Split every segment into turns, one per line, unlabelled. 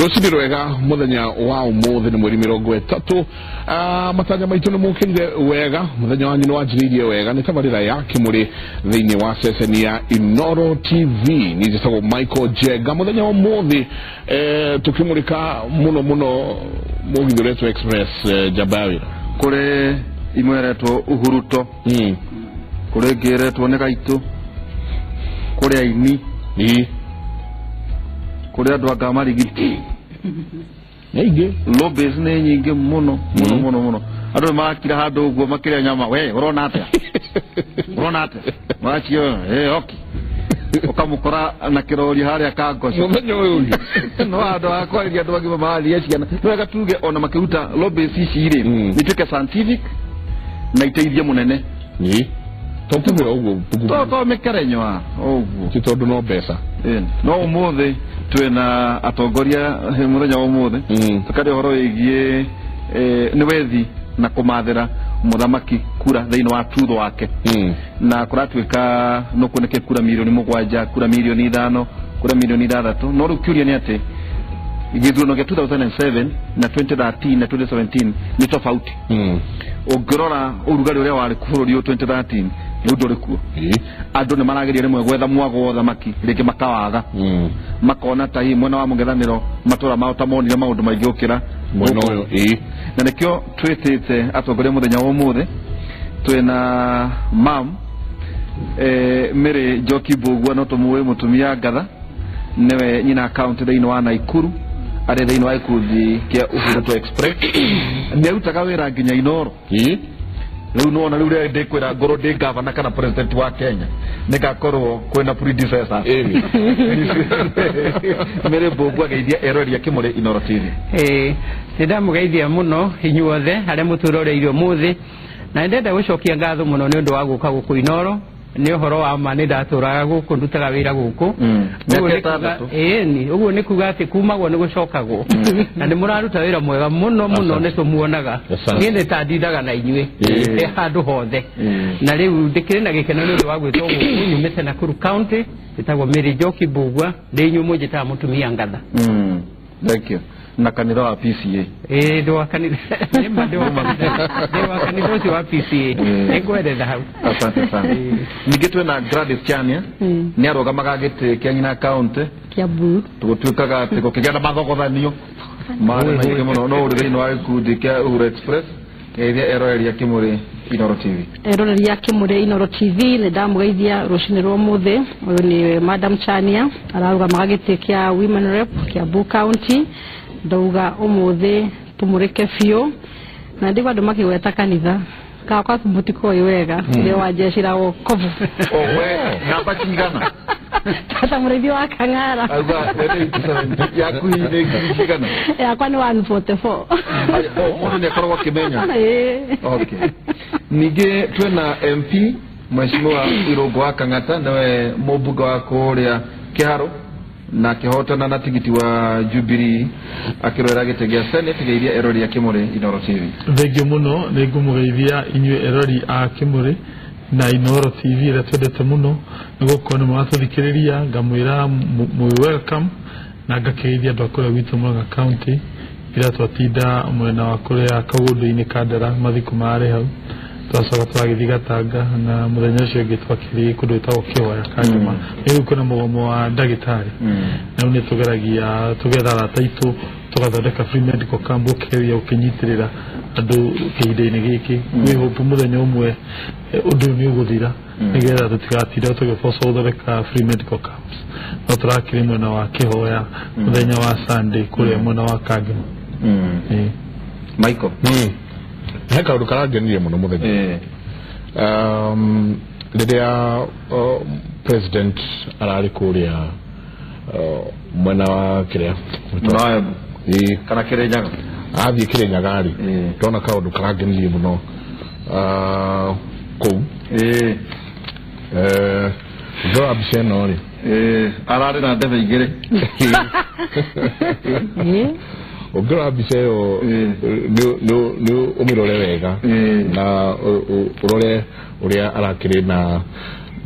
Rũcinĩ rwega mũthenya wa ũmũthĩ nĩ mweri 30. Matanya maitũ nĩ mũkĩrire wega, mũthenya wanyu nĩ wanjĩrĩirie wega. Nĩ tabarĩra ya Kĩmũrĩ thĩinĩ wa ceceni ya Inooro TV. Niĩ njĩtagwo Michael Njenga. Mũthenya wa ũmũthĩ tũkĩmũrĩka mũno mũno mũgithi ũretwo Express, njamba ya wĩra.
Kũrĩ imwe ĩretwo Uhuruto, kũrĩ ĩngĩ ĩretwo nĩ Gaitũ, kũrĩ aini, kũrĩ andũ anga marigiti.
Nyingĩ.
Lobbies nĩ nyingĩ mũno mũno mũno mũno. Andũ nĩ marakira handũ ũguo makĩrĩa nyama, we ũrona atĩa, ũrona atĩa, marakio oki ũkamũkora na kĩrori harĩa kangoco
mũthenya ũyũ ũngĩ.
No handũ ha kwarĩria andũ agima mararia ciana, nĩ wega tuge ona makĩruta lobbies ici rĩ, ituĩke scientific na iteithie mũnene.
To kũgũra ũguo.
To mĩkerenyo ũguo.
Ti tondũ no mbeca.
No ũmũthĩ twĩna atongoria mũthenya wa ũmũthĩ, tũkaria ũhoro wĩgiĩ nĩ wethi na kũmathĩra mũthamaki kura thĩinĩ wa tutho wake, na kũratuĩka no kuoneke kura 7 mirioni, kura 5 mirioni, kura 6 mirioni. No rĩu kĩũria nĩ atĩ gĩthurano gĩa 2007 na 2013 na 2017 nĩ tofauti. Ũngĩrora ũrugarĩ ũrĩa warĩ bũrũri ũyũ 2013, rĩu ndũrĩ kuo. Andũ nĩ marageria rĩmwe gwetha mwago wa ũthamaki, rĩngĩ makawaga, makona ta hihi mwena wa mũng'ethanĩro matũra mao ta monire maũndũ maingĩ gũkĩra
mwena ũyũ.
Na nĩkĩo twĩtĩte atongoria mũthenya wa ũmũthĩ. Twĩna mam Mary Njoki Mbũgua, no tũmũĩ mũtumia ngatha, nĩwe nyina county thĩinĩ wa Naikuru, arĩ thĩinĩ wa gĩkundi kĩa Uhuruto Express, nĩ arutaga wĩra nginya Inooro. Rĩu nĩwona rĩu rĩrĩa ndĩkwĩra ngorwo ndĩ gavana kana president wa Kenya, nĩngakorwo kwĩna predecessor. Mary Mbũgua, geithia eroreri a Kĩmũrĩ Inooro TV.
Ĩĩ, nĩ ndamũgeithia mũno inyuothe arĩa mũtwĩroreire ũmũthĩ, na nĩndenda gũcokia ngatho mũno nĩ ũndũ wa gũka gũkũ Inooro. Nĩ ũhoro wa ma nĩ ndatũraga gũkũ, ndutaga wĩra gũkũ. Ũguo
Mĩaka
nĩ kuga-
6.
Ĩĩni, ũguo nĩ kuga atĩ kumagwo nĩ gũcokagwo, na nĩ mũraruta wĩra mwega mũno mũno.
Asante.
Nĩ tũmuonaga.
Asante.
Niĩ nĩ ta ndindaga na inyuĩ handũ hothe, na rĩu ndĩkĩrĩ na gĩkeno nĩ ũndũ wa gwĩtwo gũkũ. Nyumĩte Nakuru County, ĩtagwo Mary Njoki Mbugua, ndĩ inyuĩ mũnjĩtaga mũtumia ngatha.
Thank you. Na kanitha wa PCA.
Ĩĩ, ndĩ wa kanitha, nĩma ndĩ wa kanitha ũcio wa PCA. Nĩngweretha hau.
Asante sana. Ningĩ twĩna Gladys Chania, nĩ arũgamaga gĩtĩ kĩa nyina county
Kiambu.
Tũgũtuĩkaga atĩ gũkĩgĩa na mathogothanio marĩ maingĩ mũno, no ũrĩ thĩinĩ wa gĩkundi kĩa Uhuru Express. Geithia eroreri a Kĩmũrĩ Inooro TV.
Eroreri a Kĩmũrĩ Inooro TV, nĩ ndamũgeithia rũcinĩ rwa ũmũthĩ. Ũyũ nĩ Madam Chania, ararũgamaga gĩtĩ kĩa Women Rep Kiambu County. Ndauga ũmũthĩ tũmũrĩke biũ, na ndigua andũ makĩgweta kanitha kakwa mũtikoĩ wega ũrĩa wa jeshi la wokovu.
Owe namba cigana?
Tata mũrĩithi wa Kang'ara.
Auga we nĩ 87, yaku hihi nĩ ngiri cigana?
Yakwa nĩ 144.
O mũndũ nĩ akoragwo akĩmenya.
Ĩĩ.
Okay. Ningĩ twĩna MP Mheshimiwa Irũngũ wa Kang'ata, nĩwe mũmbunge wa kũrĩa Kĩharũ na akĩhotana na tigiti wa Jubilee akĩrũĩra gĩtĩ gĩa Senate. Geithia eroreri a Kĩmũrĩ Inooro TV.
Thengio mũno, nĩ ngũmũgeithia inyuĩ erori a Kĩmũrĩ na Inooro TV ĩrĩa twendete mũno, nĩ gũkorwo nĩ mũratũthikĩrĩria. Ngamwĩra mwĩ welcome, na ngakĩgeithia andũ a kũrĩa gwitũ Murang'a County. Ira twatinda mwena wa kũrĩa kaũndũ-inĩ Kandara, mathiko marĩ hau, twacoka twagĩthiĩ Gatanga, na mũthenya ũcio ũngĩ twakĩrĩ kũndũ gwĩtagwo Kĩhoya Kangema. Rĩu kwĩna mũgomo wa ndagĩtarĩ, na rĩu nĩ tũgeragia tũgetha arata aitũ tũgathondeka free medical camp, ũkĩgeria gũkĩnyitĩrĩra andũ kĩhinda-inĩ gĩkĩ. Gwĩ hope mũthenya ũmwe ũndũ ũyũ nĩ ũgũthira, nĩgetha tũtigatinda tũgĩboco gũthondeka free medical camps. No tũrakĩrĩ mwena wa Kĩhoya mũthenya wa Sunday kũrĩa mwena wa Kangema. Ĩĩ.
Michael.
He kaũndũ karangenirie mũno mũthenya rĩrĩa president ararĩ kũrĩa mwena wa kĩrĩa
Mwena wa Embu.
Ĩĩ.
Kana Kĩrĩnyaga.
Athiĩ Kĩrĩnyaga rĩ, ndona kaũndũ karangenirie mũno kũu. Ndora mbica ĩno rĩ,
Ararĩ na ndebe igĩrĩ.
Ũngĩrora mbica ĩyo, nĩ ũmĩrore wega na ũrore ũrĩa arakĩrĩ na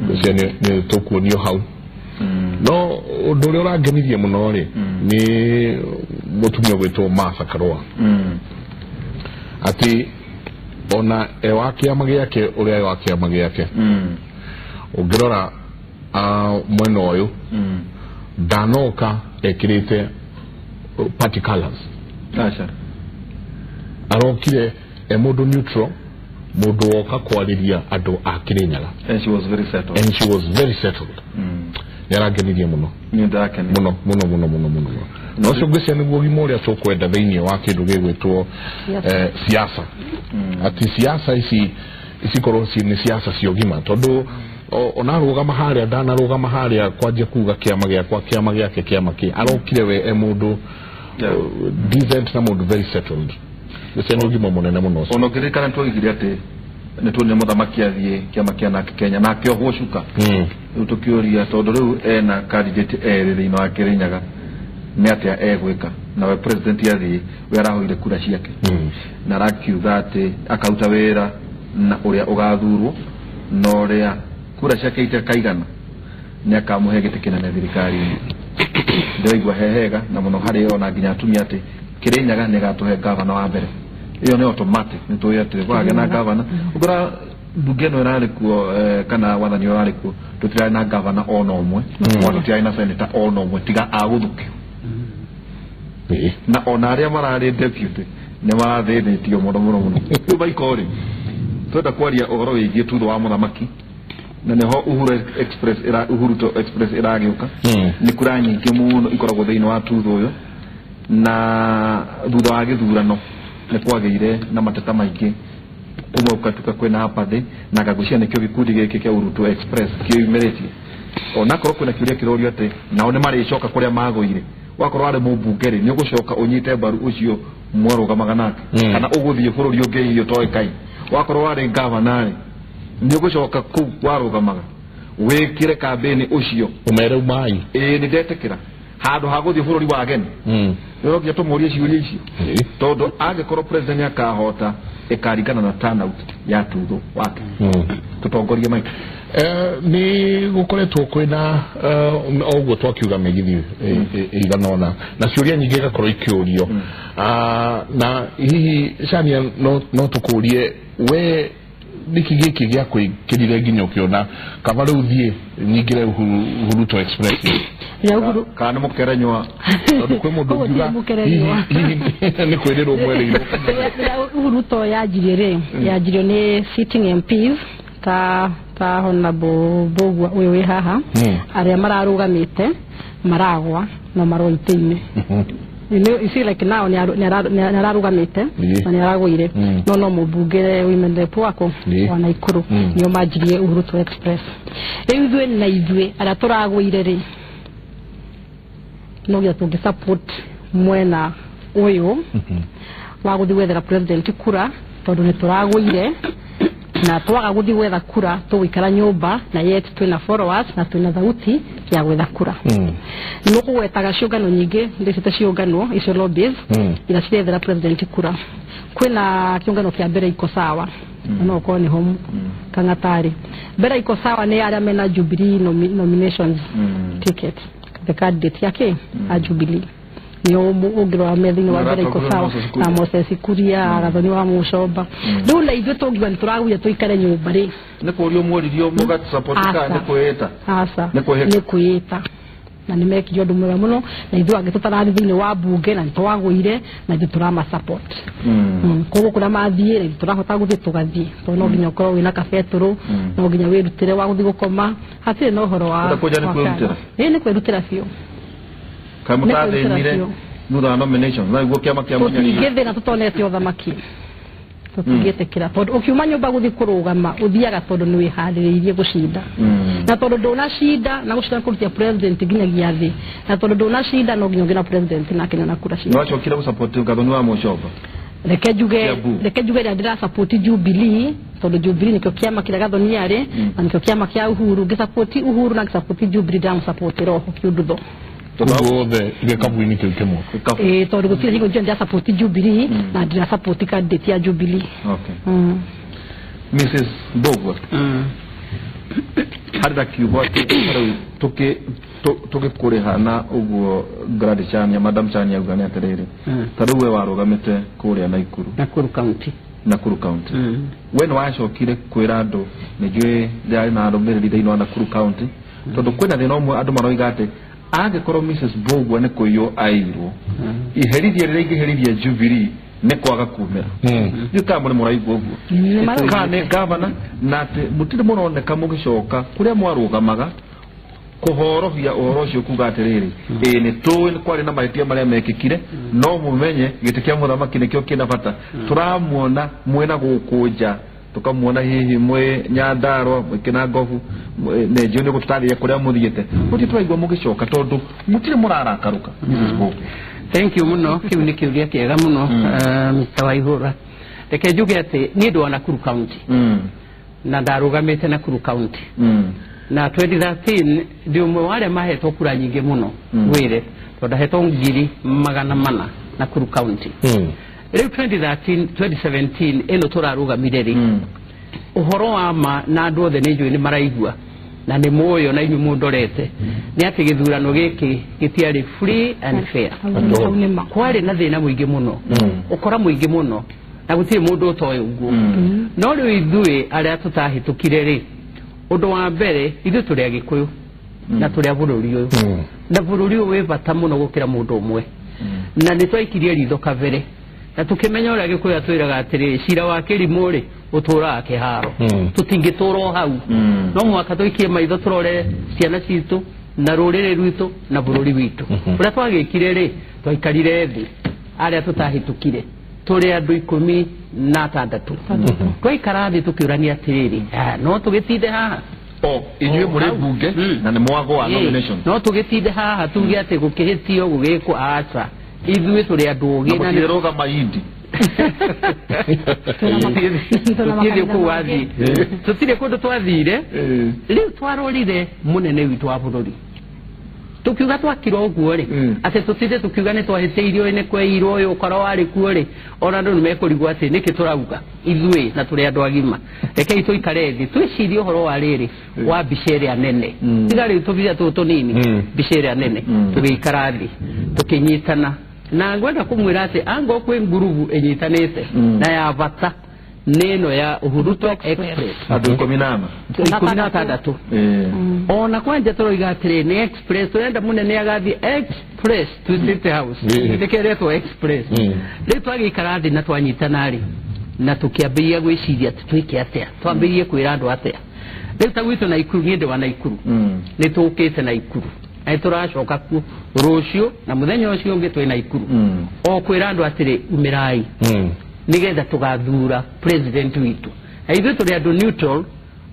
mbica nĩ tũkuonio hau. No ũndũ ũrĩa ũrangenirie mũno rĩ, nĩ Mutumia gwitwo Martha Karua ati ona ewa kiama giake uria ewa kiama giake ungirora mwena uyu ndanoka ekirite party colors.
Acha
arokire e mundu neutral, mundu woka kwariria andu a Kirinyaga.
And she was very settled.
And she was very settled. Yarangenirie muno. Muno muno muno muno muno. No cio ngwĩciria nĩguo ũgima ũrĩa tũkwenda thĩinĩ wa kĩndũ gĩgwĩtwo siasa. Ati siasa ici cikorwo nĩ siasa cia ũgima, tondũ ona rũgama harĩa ndanarũgama harĩa kwanjia kuga kĩama gĩakwa kĩama gĩake kĩama kĩ arokire we e mũndũ decent na mũndũ very settled. Ngwĩciria nĩ ũgima mũnene mũno ũcio.
Ona ũkĩririkana nĩtwoigire atĩ nĩtuonire mũthamaki athiĩ kĩama kĩa NARC Kenya na akĩohwo cuka. Rĩu tũkĩũria tondũ rĩu ena candidate erĩ thĩinĩ wa Kirinyaga nĩ atĩa egwĩka, nawe president athiĩ we arahoire kura ciake na arakiuga atĩ akaruta wĩra na ũrĩa ũgathurwo na ũrĩa kura ciake itakaigana nĩ akamũhe gĩtĩ kĩnene thirikari-inĩ. Ndĩraigua he hega na mũno harĩ ona nginya atumia atĩ Kirinyaga nĩ gatũhe gavana wa mbere. Iyo nĩ automatic nĩ tũĩ atĩ kwagĩa na gavana ũkora mbunge ĩno ĩrarĩ kuo kana wathani ũrarĩ kuo tũtirarĩ na gavana ona ũmwe ona tũtirarĩ na senator ona ũmwe tiga agũthukio na ona arĩa mararĩ deputy nĩ marathĩnĩtio mũno mũno mũno. Rĩu Maiko rĩ, twenda kwaria ũhoro wĩgiĩ tutho wa mũthamaki na nĩho Uhuru Express ĩra Uhuru Express ĩragĩũka. Nĩ kura nyingĩ mũno ikoragwo thĩinĩ wa tutho ũyũ, na thutha wa gĩthurano nĩ kwagĩire na mateta maingĩ kumwe ũkatuka kwĩna apathy na ngagwĩciria nĩkĩo gĩkundi gĩkĩ kĩa Uhuru Express kĩyumĩrĩtie. Onakorwo kwĩna kĩũria kĩrorio atĩ nao nĩ marĩcoka kũrĩa magũire, wakorwo arĩ mũmbunge rĩ nĩ ũgũcoka ũnyite mbaru ũcio mwarũgamaga nake kana ũgũthiĩ bũrũri ũngĩ hihi ũtoĩkaine. Wakorwo warĩ gavana rĩ nĩ ũgũcoka kũu warũgamaga wĩkĩre kambĩni ũcio
ũmere umai.
Ĩĩ nĩ ndetĩkĩra handũ ha gũthiĩ bũrũri wa ageni. Nĩ nginya tũmũrie ciũria icio tondũ angĩkorwo president nĩakahota ĩkaringana na turnout ya tutho wake. Tũtongorie Maiko.
Nĩ gũkoretwo kwĩna o ũguo twakiuga mĩgithi ĩigana ũna na ciũria nyingĩ igakorwo ikĩũrio na hihi Shania no tũkũrie we nĩkĩ gĩkĩ gĩakwĩkĩrire nginya ũkĩona kaba rĩu thiĩ nyingĩre Uhuru Express
kana nĩ mũkerenywa
tondũ kwĩ mũndũ ũngiuga hihi nĩ kwĩrĩrwo mwerĩirwo.
Uhuru yanjirie rĩ yanjirio nĩ sitting MPs ta Honorable Mbugua ũyũ wĩ haha arĩa mararũgamĩte maragwa na marũa itĩ-inĩ. You see like now nĩ ararũgamĩte na nĩ aragũire no mũmbunge women rep wako wa Naikuru nĩo manjirie Uhuru Express. Rĩu ithuĩ na ithuĩ arĩa tũragũire rĩ no nginya tũngĩ support mwena ũyũ wa gũthiĩ gwethera president kura tondũ nĩ tũragũire na twaga gũthiĩ gwetha kura tũgũikara nyũmba na yet twĩna followers na twĩna thauti ya gwetha kura. Nĩ ũkũgwetaga ciũngano nyingĩ ndĩcite ciũngano icio lobbies ira cirethera president kura. Kwĩna kĩũngano kĩa mbere iko sawa no ũkorwo nĩho Kang'atarĩ. Mbere iko sawa nĩ arĩa mena Jubilee nominations ticket the candidate yake a Jubilee nĩo ũngĩrora me thĩinĩ wa mbere iko sawa na Moses Kuria Gathoni wa Mũcomba. Rĩu na ithuĩ tũngiuga nĩ tũragũire tũikare nyũmba rĩ
nĩ kũrio mworirio mũgatusupport kana nĩ kwĩĩta?
Aca, nĩ kwĩĩta na nĩ mekire ũndũ mwega mũno na ithuĩ angĩ tũtarathiĩ thĩinĩ wa mbunge na nĩ twagũire na ithuĩ tũrama support. Koguo kũrĩa mathiĩ na ithuĩ tũrahota gũthiĩ tũgathiĩ tondũ no nginya ũkorwo wĩna kabetũrũ no nginya wĩrutĩre wa gũthiĩ gũkoma hatirĩ na ũhoro wa ĩĩ nĩ kwĩrutĩra biũ.
Kana mũtathĩnire thutha wa nomination na nĩguo kĩama kĩa Mũnyariri
tũtingĩthĩna tũtonete ũthamaki tũtingĩtĩkĩra tondũ ũkiuma nyũmba gũthiĩ kũrũgama ũthiaga tondũ nĩ wĩharĩrĩirie gũcinda na tondũ ndũnacinda na gũcinda kũrutia president nginyagia thĩ na tondũ ndũnacinda no nginya ũgĩe na president nake nĩona kura ciake.
Nĩwacokire gũsupport Gathoni wa Mũcomba?
Reke njuge rĩrĩa ndĩrasupport Jubilee tondũ Jubilee nĩkĩo kĩama kĩrĩa Gathoni arĩ na nĩkĩo kĩama kĩa Uhuru. Ngĩsupport Uhuru na ngĩsupport Jubilee ndĩramũsupport roho kĩundutho
guothe gĩkabu-inĩ kĩu kĩmwe.
Ĩĩ tondũ gũtirĩ hingo ndĩra support Jubilee na ndĩra support candidate ya Jubilee.
Okay. Mrs. Mbugua. Harĩ na kiugo atĩ rĩu tũgĩkũrĩha na ũguo Gladys Chania, Madam Chania auga nĩ atĩrĩrĩ, ta rĩu we warũgamĩte kũrĩa Naikuru.
Nakuru County.
Nakuru County. We nĩ wacokire kwĩra andũ, nĩ njũĩ ndĩrarĩ na arũmĩrĩri thĩinĩ wa Nakuru County, tondũ kwĩna thĩna ũmwe andũ maroiga atĩ angĩkorwo Mrs. Mbugua nĩ kũiywo airwo, iherithia rĩrĩa ingĩherithia Jubilee nĩ kwaga kumĩra. Ndiũĩ kana mũrĩ mũraigua ũguo, kana nĩ gavana, na atĩ mũtirĩ mũroneka mũgĩcoka kũrĩa mwarũgamaga kũhorohia ũhoro ũcio kuga atĩrĩrĩ, ĩĩ nĩ tũĩ nĩ kwarĩ na mahĩtia marĩa mekĩkire, no mũmenye gĩtĩ kĩa mũthamaki nĩkĩo kĩna bata. Tũramuona mwĩna gũkũ nja, tũkamuona hihi mwĩ Nyandarua, mwĩ Kĩnangobu, nĩ njũĩ nĩ gũtũtarĩria kũrĩa mũthiĩte. Mũtirĩ tũraigua mũgĩcoka tondũ mũtirĩ mũrarakarũka. Mrs. Mbugua.
Thank you mũno, kĩu nĩ kĩũria kĩega mũno, Mr. Waihũra. Reke njuge atĩ niĩ ndĩ wa Nakuru County na ndarũgamĩte Nakuru County na 2013 ndĩ ũmwe wa arĩa mahetwo kura nyingĩ mũno ngwĩre, tondũ ndahetwo 400,000 Nakuru County. Rĩu 2013 2017 ĩno tũrarũgamire rĩ, ũhoro wa ma na andũ othe nĩ njũĩ nĩ maraigua na nĩ mũĩ ona inyuĩ mũndorete, nĩ atĩ gĩthurano gĩkĩ gĩtiarĩ free and fair. Kwarĩ na thĩna mũingĩ mũno, ũkora mũingĩ mũno, na gũtirĩ mũndũ ũtoĩ ũguo. No rĩu ithuĩ arĩa tũtahĩtũkire rĩ, ũndũ wa mbere ithuĩ tũrĩ Agĩkũyũ na tũrĩ a bũrũri ũyũ, na bũrũri ũyũ wĩ bata mũno gũkĩra mũndũ ũmwe, na nĩ twaikirie ritho kabere na tũkĩmenya ũrĩa Gĩkũyũ atwĩraga atĩrĩrĩ, cira wa kĩrimũ rĩ ũtũraga kĩharo, tũtingĩtũra o hau, no mũhaka tũikie maitho tũrore ciana citũ na rũrĩrĩ rwitũ na bũrũri witũ. Ũrĩa twagĩkire rĩ, twaikarire thĩ arĩa tũtahĩtũkire tũrĩ andũ 16, twaikara thĩ tũkĩũrania atĩrĩrĩ, no tũgĩtinde haha
o inyuĩ mũrĩ mbunge na nĩ mwagwa nomination,
no tũgĩtinde haha tuge atĩ gũkĩhĩtio gũgĩkwo, aca, ithuĩ tũrĩ andũ ũgĩ
na mũtirũgama indi
tũthiĩ kũu wathiĩ, tũtirĩ kũndũ twathire. Rĩu twarorire mũnene witũ wa bũrũri tukiuga twakira ũguo rĩ, atĩ tũtinde tũkiuga nĩ twahĩtĩirio, nĩ kweirwo ũyũ ũkora warĩ kuo rĩ, ona andũ nĩ mekũrigwo atĩ nĩkĩ tũrauga ithuĩ na tũrĩ andũ agima. Rekei tũikare thĩ twĩcirie ũhoro wa rĩrĩ wa mbica ĩrĩa nene, tiga rĩu tũbica tũtũ tũnini, mbica ĩrĩa nene. Tũgĩikara thĩ tũkĩnyitana, na ngwenda kũmwĩra atĩ angorwo kwĩ ngurubu ĩnyitanĩte na ya bata nĩ ĩno ya Uhuruto Express,
andũ 14
16. Ona kwanja tũroiga atĩrĩ nĩ express, tũrenda mũnene agathiĩ express to State House, nĩkĩo express. Rĩu twagĩikara thĩ na twanyitana rĩ, na tũkĩambĩrĩria gwĩciria atĩ twĩke atĩa, twambĩrĩrie kwĩra andũ atĩa. Rĩu ta gwitũ Naikuru, niĩ ndĩ wa Naikuru, nĩ tũkĩte Naikuru na nĩ tũracoka kuo rũciũ na mũthenya ũcio ũngĩ twĩ Naikuru, o kwĩra andũ atĩrĩ umĩrai nĩgetha tũgathura president witũ. Na ithuĩ tũrĩ andũ neutral,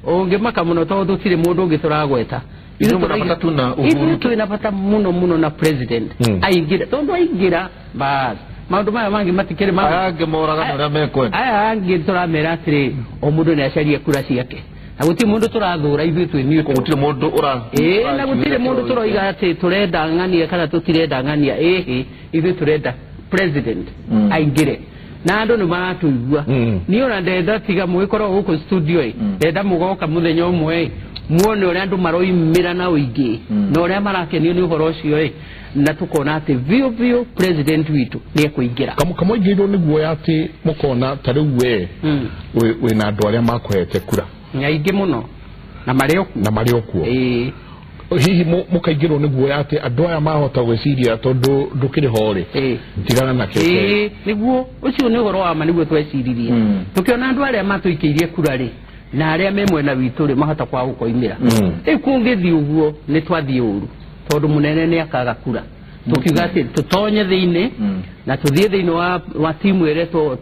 ũngĩmaka mũno tondũ tũtirĩ mũndũ ũngĩ tũragweta. Ithuĩ twĩna bata mũno mũno na president aingĩra, tondũ aingĩra bas maũndũ maya mangĩ matikĩrĩ
aya angĩ moraga na ũrĩa mekwenda.
Aya angĩ tũramera atĩrĩ o mũndũ nĩ acarie kura ciake, na gũtirĩ mũndũ tũrathũra, ithuĩ twĩ neutral,
gũtirĩ mũndũ ũra
na gũtirĩ mũndũ tũroiga atĩ tũrenda ng'ania kana tũtirenda ng'ania, ĩhĩ, ithuĩ tũrenda president aingĩre na andũ nĩ maratũigua. Niĩ ona ndenda tiga mũgĩkorwo gũkũ studio ĩ, ndenda mũgoka mũthenya ũmwe ĩ, muone ũrĩa andũ maroimĩra na ũingĩ na ũrĩa marakenio nĩ ũhoro ũcio ĩ, na tũkona atĩ biũ biũ president witũ nĩ ekũingĩra.
Kamũingĩirwo nĩ guoya atĩ mũkona ta rĩu we wĩna andũ arĩa makũhete kura
aingĩ mũno na marĩ o kuo,
na marĩ o kuo. Hihi mũkaingĩrwo nĩ guoya atĩ andũ aya mahota gwĩciria tondũ ndũkĩrĩ ho rĩ, tigana nakĩo.
Nĩguo ũcio nĩ ũhoro wa ma, nĩguo tweciririe tũkĩona andũ arĩa matũikĩirie kura rĩ na arĩa me mwena witũ rĩ mahota kwaga gũkoimĩra. Rĩu kũngĩthiĩ ũguo nĩ twathiĩ ũru, tondũ mũnene nĩ akaga kura. Tũkiuga atĩ tũtonye thĩinĩ na tũthiĩ thĩinĩ wa timu ĩretwo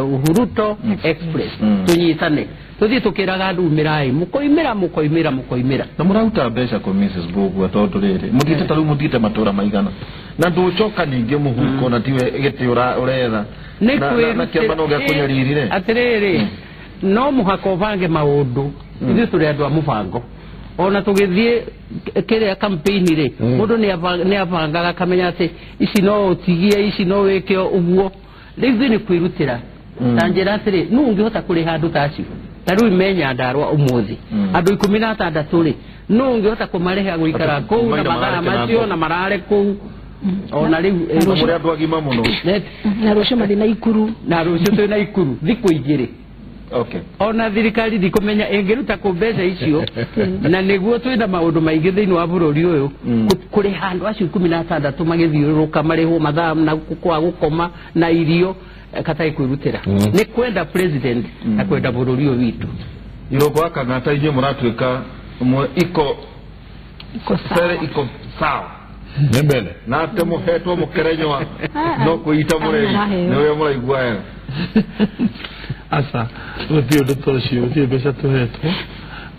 Uhuruto Express, tũnyitane tũthiĩ tũkĩraga andũ umĩrai, mũkoimĩra mũkoimĩra mũkoimĩra.
Na mũraruta mbeca kũ Mrs. Mbugua tondũ rĩrĩ mũthiĩte ta rĩu mũthiĩte matũra maigana na ndũcoka ningĩ mũhuko na tiwe gĩtĩ ũretha na kĩama no gĩa kũnyaririre.
Atĩrĩrĩ, no mũhaka ũbange maũndũ, ithuĩ tũrĩ andũ a mũbango. Ona tũgĩthiĩ kĩrĩa campaign rĩ, mũndũ nĩ abangaga akamenya atĩ ici no ũtigie, ici no wĩke ũguo. Rĩu ithuĩ nĩ kwĩrutĩra ta njĩra atĩrĩ, nũ ũngĩhota kũrĩha andũ ta acio? Ta rĩu me Nyandarũa ũmũthĩ andũ 16 rĩ, nũ ũngĩhota kũmarehe gũikara kũu na mathaa macio na marare kũu ona rĩu
mũrĩ andũ agima mũno.
Na rũciũ mathiĩ na Ikuru.
Na rũciũ twĩ na Ikuru thikũ 2.
Okay.
Ona thirikari ndikũmenya ĩngĩruta kũ mbeca icio na nĩguo twĩna maũndũ maingĩ thĩinĩ wa bũrũri ũyũ kũrĩha andũ acio 16 magĩthiũrũrũka marĩhwo mathaa na kwa gũkoma na irio katarĩ kwĩrutĩra. Nĩ kwenda president na kwenda bũrũri ũyũ witũ.
Iroko wa Kang'ata inyuĩ mũratuĩka iko sawa, iko sawa
nĩ mbere
na ate mũhetwo mũkerenywa no kwĩita mũrei nĩ ũrĩa mũraigua wega.
Aca gũtirĩ ũndũ ta ũcio, gũtirĩ mbeca tũhetwo.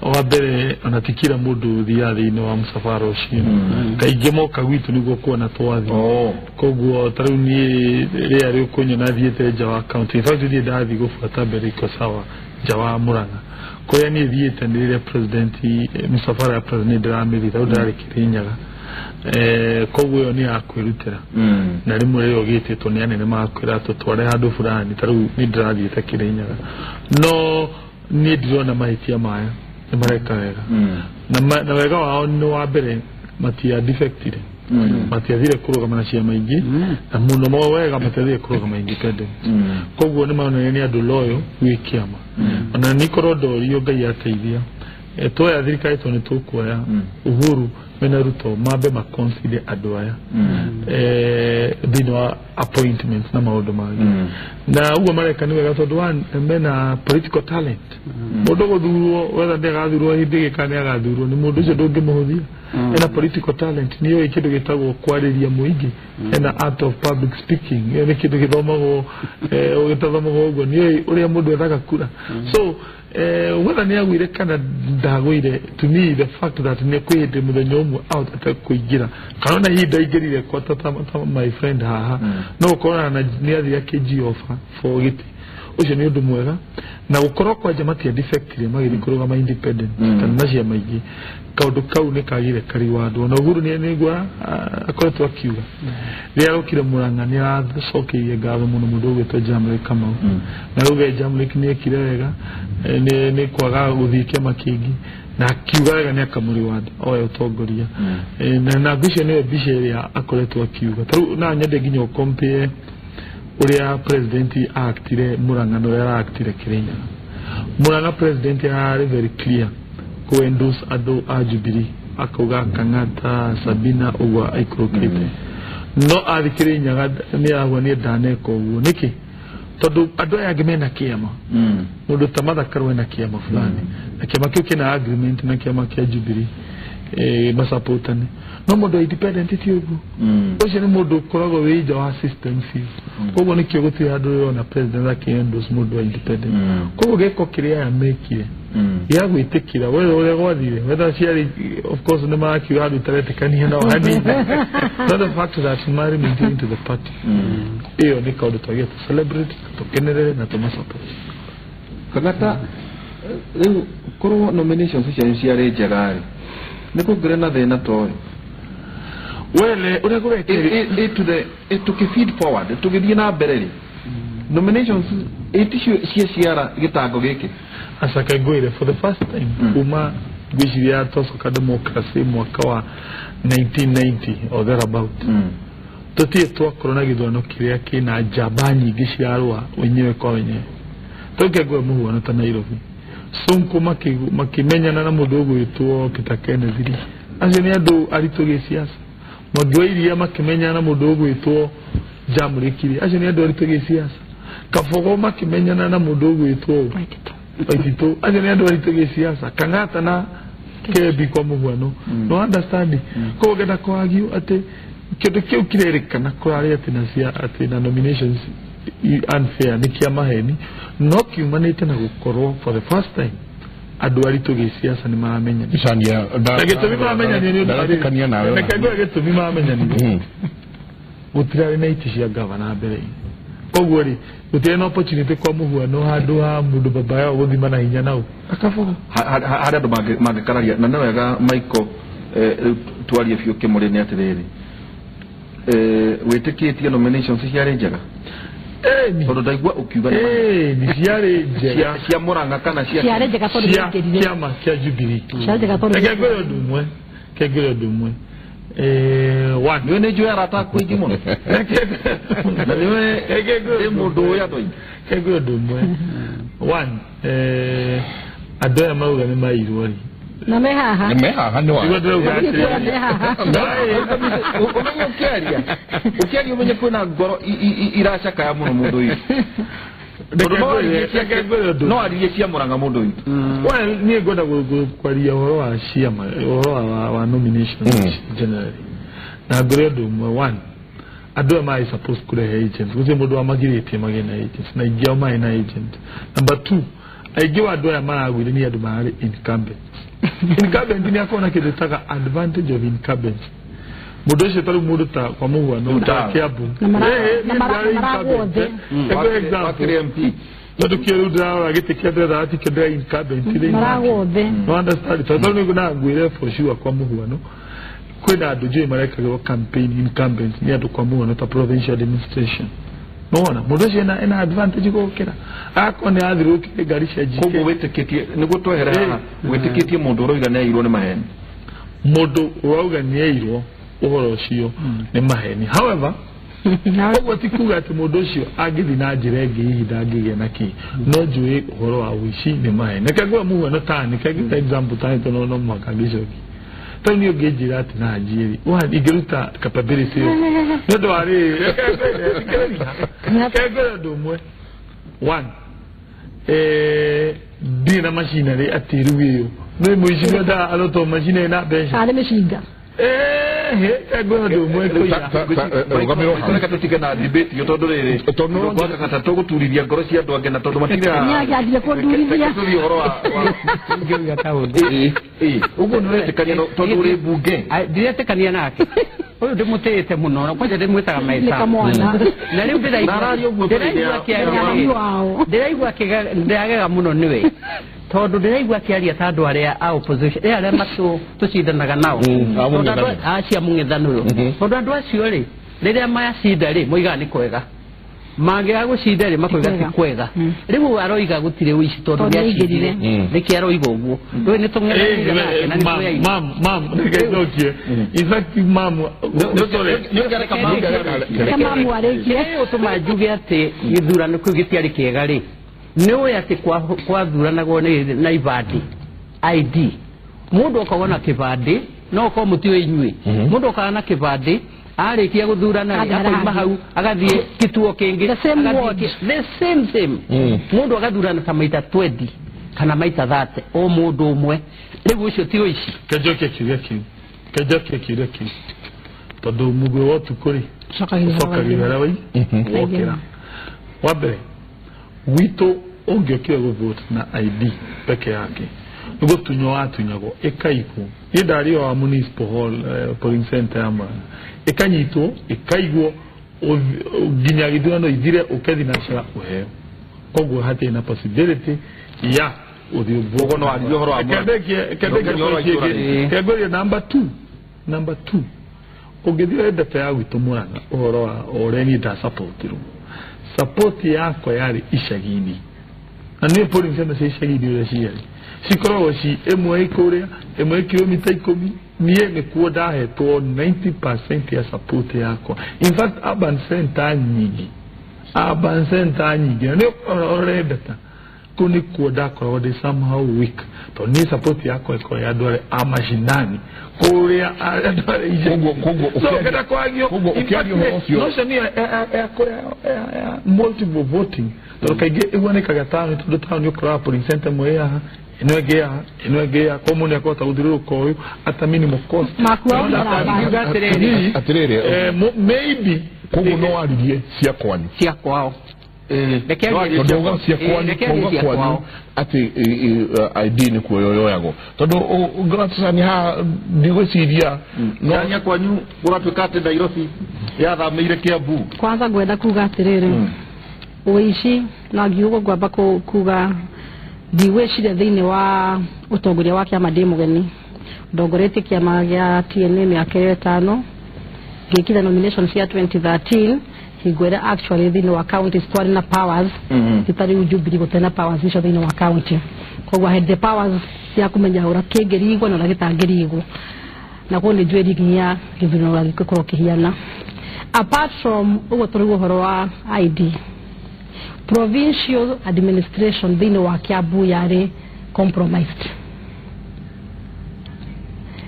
Wa mbere ona ti kila mũndũ ũthiaga thĩinĩ wa mũcabara ũcio, kaingĩ moka gwitũ nĩguo kuona twathiĩ. Koguo ta rĩu niĩ rĩrĩa rĩũkũnyona thiĩte nja wa county, in fact niĩ ndathiĩ gũbuata mbere iko sawa nja wa Murang'a kũrĩa niĩ thiĩte nĩ rĩrĩa president mũcabara ya president ndĩramĩthiĩ tondũ ndĩrarĩ Kĩrĩnyaga. Koguo ĩyo nĩ ya kwĩrutĩra na rĩmwe rĩrĩa ũgĩtĩtwo nĩ anene magakwĩra tũtware handũ fulani, ta rĩu niĩ ndĩrathiĩte Kĩrĩnyaga. No niĩ ndirona mahĩtia maya, nĩ mareka wega na wega wao nĩ wa mbere matia defectire, matiathire kũrũgama na ciama ingĩ, na mũno mo wega matiathire kũrũgama independent. Koguo nĩ maronania nĩ andũ loyal gwĩ kĩama. Ona nĩ korwo ndorio Ngai ateithia tuoya thirikari tondũ nĩ tũkuoya Uhuru mena Ruto mambe maconsider andũ aya thĩinĩ wa appointments na maũndũ mangĩ. Na ũguo mareka nĩ wega tondũ one mena political talent. Mũndũ gũthurwo wetha nĩ agathurwo hĩndĩ ĩngĩ kana nĩ agathurwo nĩ mũndũ ũcio ndũngĩmũhũthia. Ena political talent, nĩ oĩ kĩndũ gĩtagwo kwarĩria mũingĩ, ena art of public speaking, ĩyo nĩ kĩndũ gĩthomagwo gĩtathomagwo ũguo, nĩ oĩ ũrĩa mũndũ ethaga kura. So whether nĩ agwire kana ndagwire, to me the fact that nĩ kwĩ hĩndĩ mũthenya ũmwe ahotete kũingĩra kana ona ihinda aingĩrire kwa ta my friend haha no ũkorana na nĩ athire akĩnji offer for gĩtĩ, ũcio nĩ ũndũ mwega. Na gũkorwo kwanja matia defectire magĩthiĩ kũrũgama independent kana na ciama ingĩ, kaũndũ kau nĩ kagire kariwandwo. Ona Uhuru nĩguo akoretwo akiuga rĩrĩa arokire Murang'a nĩ aracokeirie ngatho mũno mũndũ ũgwĩtwo Jamlek Kamau, na rauga Jamlek nĩ ekire wega nĩ kwaga gũthiĩ kĩama kĩngĩ, na akiuga wega nĩ akamũreward oe ũtongoria. Na ngwĩciria nĩyo mbica ĩrĩa akoretwo akiuga. Ta rĩu no nyende nginya ũkompare ũrĩa president actire Murang'a na ũrĩa aractire Kĩrĩnyaga. Murang'a president ararĩ very clear kũ endorse andũ a Jubilee, akauga Kang'ata Sabina ũguo aikũrũkĩte, no athiĩ Kĩrĩnyaga nĩ arauga niĩ ndaneka ũguo. Nĩkĩ? Tondũ andũ aya angĩ mena kĩama, mũndũ ta Martha Karua ena kĩama fulani na kĩama kĩu kĩna agreement na kĩama kĩa Jubilee masapotane, no mũndũ wa independent ti ũguo. Ũcio nĩ mũndũ ũkoragwo wĩ nja wa system biũ. Koguo nĩkĩo gũtirĩ handũ ũrona president akĩ-endorse mũndũ wa independent. Koguo gĩko kĩrĩa aya mekire gĩa gwĩtĩkĩra we ũrĩa gwathire whether ciarĩ, of course nĩ marakiuga handũ itaretĩkania nao hanini, not the fact that marĩ maintain to the party, ĩyo nĩ kaũndũ twagĩrĩire tũ celebrate, tũkenerere na tũmasupport.
Kang'ata, rĩu korwo nominations cianyu ciarĩ njega rĩ, nĩ kũngĩrĩ na thĩna toĩ?
Wele ũrĩa kũrekĩrĩ
Tũkĩ feed forward tũgĩthiĩ na mbere rĩ, nominations ĩticio cia ciara gĩtango gĩkĩ.
Acaka ngwĩre, for the first time kuma ngwĩciria twacoka democracy mwaka wa 1990 or thereabout, tũtirĩ twakorwo na gĩthurano kĩrĩa kĩna njamba nyingĩ cirarũa wenyewe kwa wenyewe. Tũke ngwe mũhuano ta Nairobi, Sonko makĩmenyana na mũndũ ũgwĩtwo Peter Kenneth rĩ, acio nĩ andũ aritũ gĩciaca. Mwangi wa Iria makĩmenyana na mũndũ ũgwĩtwo Jamlek rĩ, acio nĩ andũ aritũ gĩciaca. Kabogo makĩmenyana na mũndũ ũgwĩtwo Waititũ, acio nĩ andũ aritũ gĩciaca. Kang'ata na Kebi kwa mũhuano, no understand. Koguo ngenda kũargue atĩ kĩndũ kĩu kĩrerĩkana kũrarĩ atĩ na cia atĩ na nominations unfair nĩ kĩa maheni, no kiumanĩte na gũkorwo for the first time andũ aritũ gĩciaca nĩ maramenyana.
Cania.
Na gĩtũmi maramenyanire nĩ ũndũ
Ndaretĩkania nawe.
Reke ngwĩre gĩtũmi maramenyanire, gũtirarĩ na itĩ cia gavana mbere-inĩ, koguo rĩ gũtirĩ na opportunity kwa mũhuano handũ ha mũndũ baba yao gũthima na hinya nau akabogo.
Harĩa andũ mangĩkararia na nĩ wega Michael, rĩu twarie biũ kĩmũrĩ nĩ atĩrĩrĩ, wĩtĩkĩtie nominations ciarĩ njega? Tondũ ndaigua ũkiuga
nĩ ciarĩ njega
cia Murang'a kana
ciarĩ njega tondũ
cia kĩama kĩa Jubilee.
Ciarĩ njega tondũ
reke ngwĩre ũndũ ũmwe, reke ngwĩre ũndũ ũmwe. One
nĩwe nĩ njũĩ arata aku aingĩ mũno na nĩwe ndĩ mũndũ ũĩ andũ aingĩ.
Reke ngwĩre ũndũ ũmwe. One, andũ aya mauga nĩ mairwo rĩ
na me haha
nĩ me haha nĩ wa
ũmenye ũkĩaria ũkĩaria ũmenye kwĩna ngoro iracakaya mũno mũndũ witũ. No aririe cia Murang'a mũndũ witũ.
Well, niĩ ngwenda kwaria ũhoro wa ciama, ũhoro wa nomination generally. Na ngwĩre ũndũ ũmwe. One, andũ aya marĩ supposed kũrehe agents, gũtirĩ mũndũ wamagirĩtie magĩe na agents, na aingĩ ao marĩ na agent. Number two, aingĩ wa andũ aya maragũire nĩ andũ mararĩ incumbent. Incumbent nĩ akoragwo na kĩndũ ĩtaga advantage of incumbent. Mũndũ ũcio tarĩu mũndũ ta kwa mũhuano ta Kiambu tondũ kĩo rĩu ndĩrarora gĩtĩ kĩa ndĩretha tikĩo ndĩra incumbent thĩinĩ. No understand, tondũ nĩ na ngwĩre for sure kwa mũhuano kwĩna andũ njũĩ marekagĩrwo campaign incumbent nĩ andũ kwa mũhuano ta provincial administration. Nona mũndũ ũcio ena advantage gũkĩra akorwo nĩ athirũkire ngari cia GK.
Koguo wĩtĩkĩtie nĩguo twehere haha wĩtĩkĩtie mũndũ ũroiga nĩ airwo nĩ maheni?
Mũndũ ũrauga nĩ airwo ũhoro ũcio nĩ maheni. However, ũguo ti kuga atĩ mũndũ ũcio angĩthiĩ na njĩra ĩngĩ hihi ndangĩgĩa na kĩ, no njũĩ ũhoro wa ũici nĩ maheni. Reke ngũhe mũhuano tani, reke ngũhe example tani tondũ no mũhaka ngĩcokie. Tondũ niĩ ũngĩnjĩra atĩ na njie rĩ, ingĩruta capability ĩyo nĩ ũndũ wa rĩrĩ, reke ngwĩre ũndũ ũmwe. One, ndirĩ na machinery atĩ rĩu ĩyo nĩ mũici wendaga arotwo macini ĩna mbeca
arĩ mĩcinga.
Reke tũtige na debate ĩyo tondũ rĩrĩ tondũ tũgũturithia ngoro cia andũ angĩ na tondũ matirĩ
nĩangĩambire kũndurithia.
Tũthiĩ ũhoro wa ũguo nĩ ũretĩkania tondũ ũrĩ mbunge?
Ndiretĩkania nake ũyũ ndĩmũtĩĩte mũno na kwanja ndĩmwĩtaga maitha na rĩu ndĩraigua ndĩragega mũno nĩwe tondũ ndĩraigua akĩaria ta andũ arĩa a opposition arĩa tũcindanaga nao acia mũng'ethanũro tondũ andũ acio rĩ rĩrĩa macinda rĩ moigaga nĩ kwega, mangĩaga gũcinda rĩ makoiga ti kwega. Rĩu aroiga gũtirĩ ũici tondũ nĩacindire, nĩkĩ aroiga ũguo? Rĩu nĩ tũng'ethanĩire nake na nĩ twĩyaine.
Mam, reke njokie. In fact, mam,
mamu arĩkie.
Kĩrĩa gĩgũtũma njuge atĩ gĩthurano kĩu gĩtiarĩ kĩega rĩ nĩ ũĩ atĩ kwathuranagwo na ibandĩ ID. Mũndũ okorwo na kĩbandĩ no ũkorwo mũtiũĩ inyuĩ, mũndũ okaga na kĩbandĩ arĩkia gũthurana rĩ akoima hau agathiĩ kituo kĩngĩ, the same mũndũ agathurana ta maita 20 kana maita 30 o mũndũ ũmwe. Rĩu ũcio ti ũici.
Kenjokie kiuga kĩu, kenjokie kiuga kĩu tondũ mũguĩ wa ũtukũ rĩ ũcokagĩra harĩa wokĩra. Wa mbere gwitũ ũngĩokire gũvote na ID peke yake nĩguo tunywo watunyagwo ĩkaigwo. Niĩ ndarĩ wa municipal hall polling center ya Murang'a, ĩkanyitwo ĩkaigwo nginya gĩthurano ithire ũkethi nacara ũheo. Koguo hatirĩ na possibility ya ũthiĩ.
Ũguo no aririe ũhoro wa Murang'a.
Kengwĩrie number two, ũngĩthiĩ data ya gwitũ Murang'a ũhoro wa ũrĩa niĩ ndasapotirwo, support yakwa yarĩ icagi-inĩ na nĩ polling center cia icagi-inĩ ũrĩa ciarĩ cikoragwo ci ĩmwe ĩkũrĩa ĩmwe kilomita 10. Niĩ nĩkuo ndahetwo 90% ya support yakwa. In fact, urban center nyingĩ na nĩ ũrore data kũu nĩkuo ndakoragwo ndĩ somehow weak tondũ niĩ support yakwa ĩkoragwo ya andũ arĩa a mashinani kũrĩa andũ arĩa icagi-inĩ. So ũkĩenda kwagio notion ĩyo ya multiple voting tondũ kaingĩ ĩhuanĩkaga taũni tondũ taũni ũkoraga polling center ĩmwe ĩ haha ĩno ĩngĩ haha ĩno ĩngĩ haha, koguo mũndũ nĩakũhota gũthiũrũrũka ũyũ at a minimal cost.
Atĩrĩrĩ,
maybe
koguo no waririe cia kwanyu
cia kwao
tondũ uga cia kwanyu atĩ ID nĩ kuoywo yoyagwo tondũ ngũratũcani haha ndigwĩciria
Chania kwanyu kũratuĩka atĩ Nairobi yathamĩire Kiambu.
Kwanza ngwenda kuga atĩrĩrĩ, ũici na ngiugo ngwamba kuga ndigwĩciria thĩinĩ wa ũtongoria wa kĩama ndĩ mũgeni. Ndongoretie kĩama gĩa TNA mĩaka ĩyo ĩtano, ngĩkire nomination cia 2013 Hingo ĩrĩa actually thĩinĩ wa counties twarĩ na powers, itarĩ Jubilee gũtarĩ na powers icio thĩinĩ wa county. Koguo I had the powers cia kũmenya ũrĩa kĩngĩrigwo na ũrĩa gĩtangĩrigwo, na koguo nĩ njũĩ rigging ya gĩthurano ũrĩa gĩgũkorwo kĩhiana. Apart from ũguo, tũrauga ũhoro wa ID, provincial administration thĩinĩ wa Kiambu yarĩ compromised.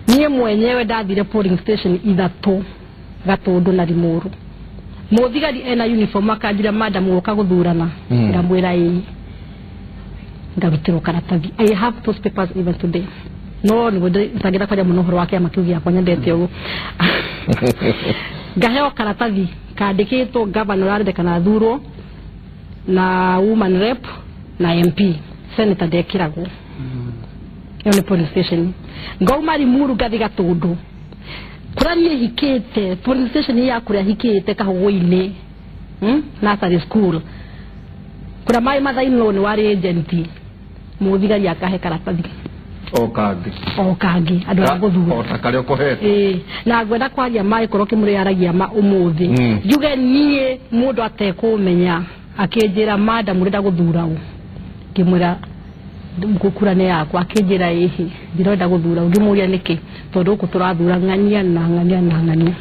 Niĩ mwenyewe ndathire polling station 3 Gatũndũ na Limuru. Mũthigari ena uniform akanjĩra, "Madam, woka gũthurana?" Ngamwĩra ĩĩ. Ngarutĩrwo karatathi. I have those papers even today, no nĩguo itangĩenda kwaria mũno ũhoro wa kĩama kĩu gĩakwa nyendete ũguo. Ngaheo karatathi kandĩkĩtwo governor ũrarendekana athurwo na woman rep na MP, senator ndekĩragwo. Ĩyo nĩ polling station. Ngauma Limuru ngathi Gatũndũ kũrĩa niĩ hikĩte, polling station ya kũrĩa hikĩte Kahũgũ-inĩ, Nursery school, kũrĩa my mother in law nĩ warĩ agent. Mũthigari akahe karatathi
o kangĩ
o kangĩ andũ a gũthura
o ta karĩa ũkohete.
Ĩĩ, na ngwenda kwaria ma ĩkorwo kĩmũrĩ aragia ma ũmũthĩ, njuge niĩ mũndũ atekũmenya akĩnjĩra, "Madam, ũrenda gũthura ũ?" Ngĩmwĩra kura nĩ yakwa. Akĩnjĩra, "Ĩhĩ, ndirenda gũthura ũ." Ngĩmũria nĩkĩ, tondũ gũkũ tũrathura ng'ania na ng'ania na ng'ania,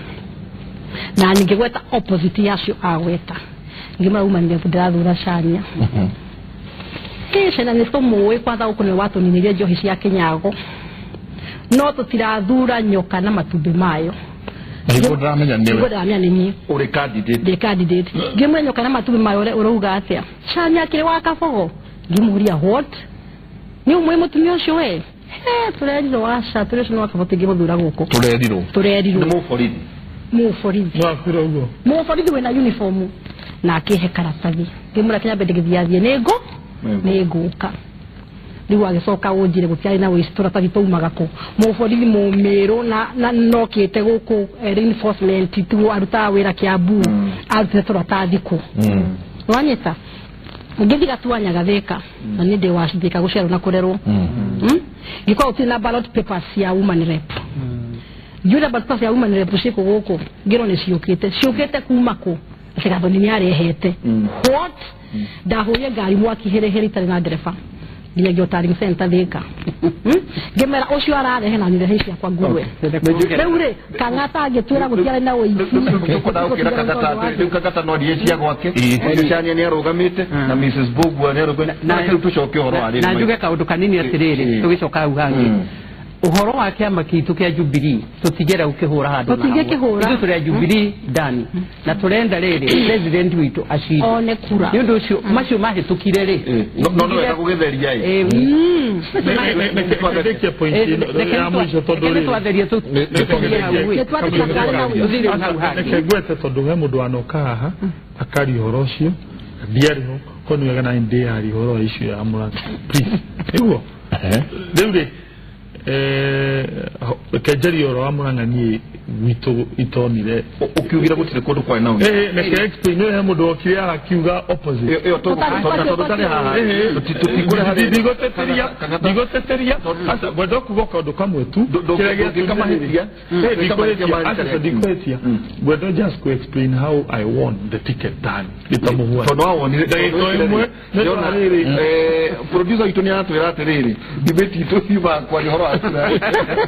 na ngĩgweta opposite yacio agweta. Ngĩmwĩra umanire ndĩrathura Chania. Ĩ Chania nĩ tũmũĩ kwanza gũkũ nĩ watũninĩrie njohi cia Kĩnyago, no tũtirathura nyoka na matumbĩ mayo.
Na hingo ndĩramenya
nĩguo
nĩwe
ndĩramenya nĩ niĩ
ũrĩ candidate.
Ndĩ candidate. Ngĩmwĩra nyoka na matumbĩ mayo ũrauga atĩa? Chania akĩrĩ wa Kabogo. Ngĩmũria, "What, nĩ ũmũĩ mũtumia ũcio we?" He tũrerirwo aca tũrĩ ũcio nĩ wa Kabogo, tingĩmũthura gũkũ.
Tũrerirwo.
Tũrerirwo.
Nĩ mũborithi.
Mũborithi.
Wakwĩra ũguo.
Mũborithi wĩna uniform na akĩhe karatathi. Ngĩmwĩra Kenya mbere ndĩgĩthiathiĩ nĩ
Nĩngũ.
Ngũka rĩu agĩcoka ũnjĩre gũtiarĩ na wĩici, tũratathi taumaga kũ? Mũborithi mũmĩrũ na nokĩte gũkũ, reinforcement tu arutaga wĩra Kiambu, arutĩte tũratathi kũ? Wanyita ngĩthiĩ Gatuanyaga Thĩka, na niĩ ndĩ wa Thĩka gũciarwo na kũrerwo. Ngĩkorwo gũtirĩ na ballot papers cia woman rep. Ngiuria ballot papers cia woman rep ciĩkũ gũkũ? Ngĩrwo nĩ ciũkĩte. Ciũkĩte kuma kũ? Atĩ Gathoni nĩ arehete. What, ndahũrire ngari mwaki hĩrĩhĩrĩ itarĩ na ndereba nginya ngĩo center Thĩka. Ngĩmera ũcio ararehe na nirehe ciakwa nguwe. Rĩu rĩ Kang'ata angĩtwĩra gũtiarĩ na ũici.
Tũkwenda gũkĩra Kang'ata atĩ rĩu Kang'ata no athiĩ cia gwake. Ũcio Chania nĩ arũgamĩte na Mrs. Mbugua nĩ arũgamĩte, na rĩu tũcoke ũhoro wa rĩrĩ.
Na njuge kaũndũ kanini atĩrĩrĩ, tũgĩcoka hau hangĩ, ũhoro wa kĩama kitũ kĩa Jubilee tũtingĩenda gũkĩhũra handũ na hamwe.
Tũtingĩkĩhũra.
Ithuĩ tũrĩ a Jubilee ndani na tũrenda rĩrĩ president witũ acinde
one kura.
Nĩ ũndũ ũcio macio mahĩtũkire rĩ
No no wega gũgĩtheria ĩ.
Ndĩkie point ĩno ya mũico tondũ
reke
rĩrĩ
twatherie
Nĩ twandĩka na ũici.
tũthire hau hangĩ.
Reke ngwete tondũ he mũndũ wanoka haha akaria ũhoro ũcio ndiarĩ ho, ko nĩ wega nani ndĩyaria ũhoro wa issue ya Mũrang'a, please, nĩguo rĩu rĩ reke njarie ũhoro wa Mũrang'a. Niĩ gwitũ itonire.
Ũkiugire gũtirĩ kũndũ kwarĩ na ũici.
Reke explain. He mũndũ wokire arakiuga opposite.
Ĩyo tondũ ndarĩ haha tũtikũreha.
Ndigũteteria.
Kang'ata.
Ndigũteteria. Aca, ngwenda kuga kaũndũ kamwe tu. Kĩrĩa
Ndũngĩka mahĩtia.
Eh,
Ndũngĩka mahĩtia
ndikũhĩtia.
ma
Aca,
rita rĩaku.
ndikũhĩtia. Ngwenda just ku explain how I won the ticket than ndĩ ta mũhuano.
Tondũ wawonire
Ndagĩka ĩmwe, nĩ
ndĩrona
rĩrĩ.
Producer witũ nĩ aratwĩra atĩrĩrĩ, debate itũ yumaga kwaria ũhoro wa kura.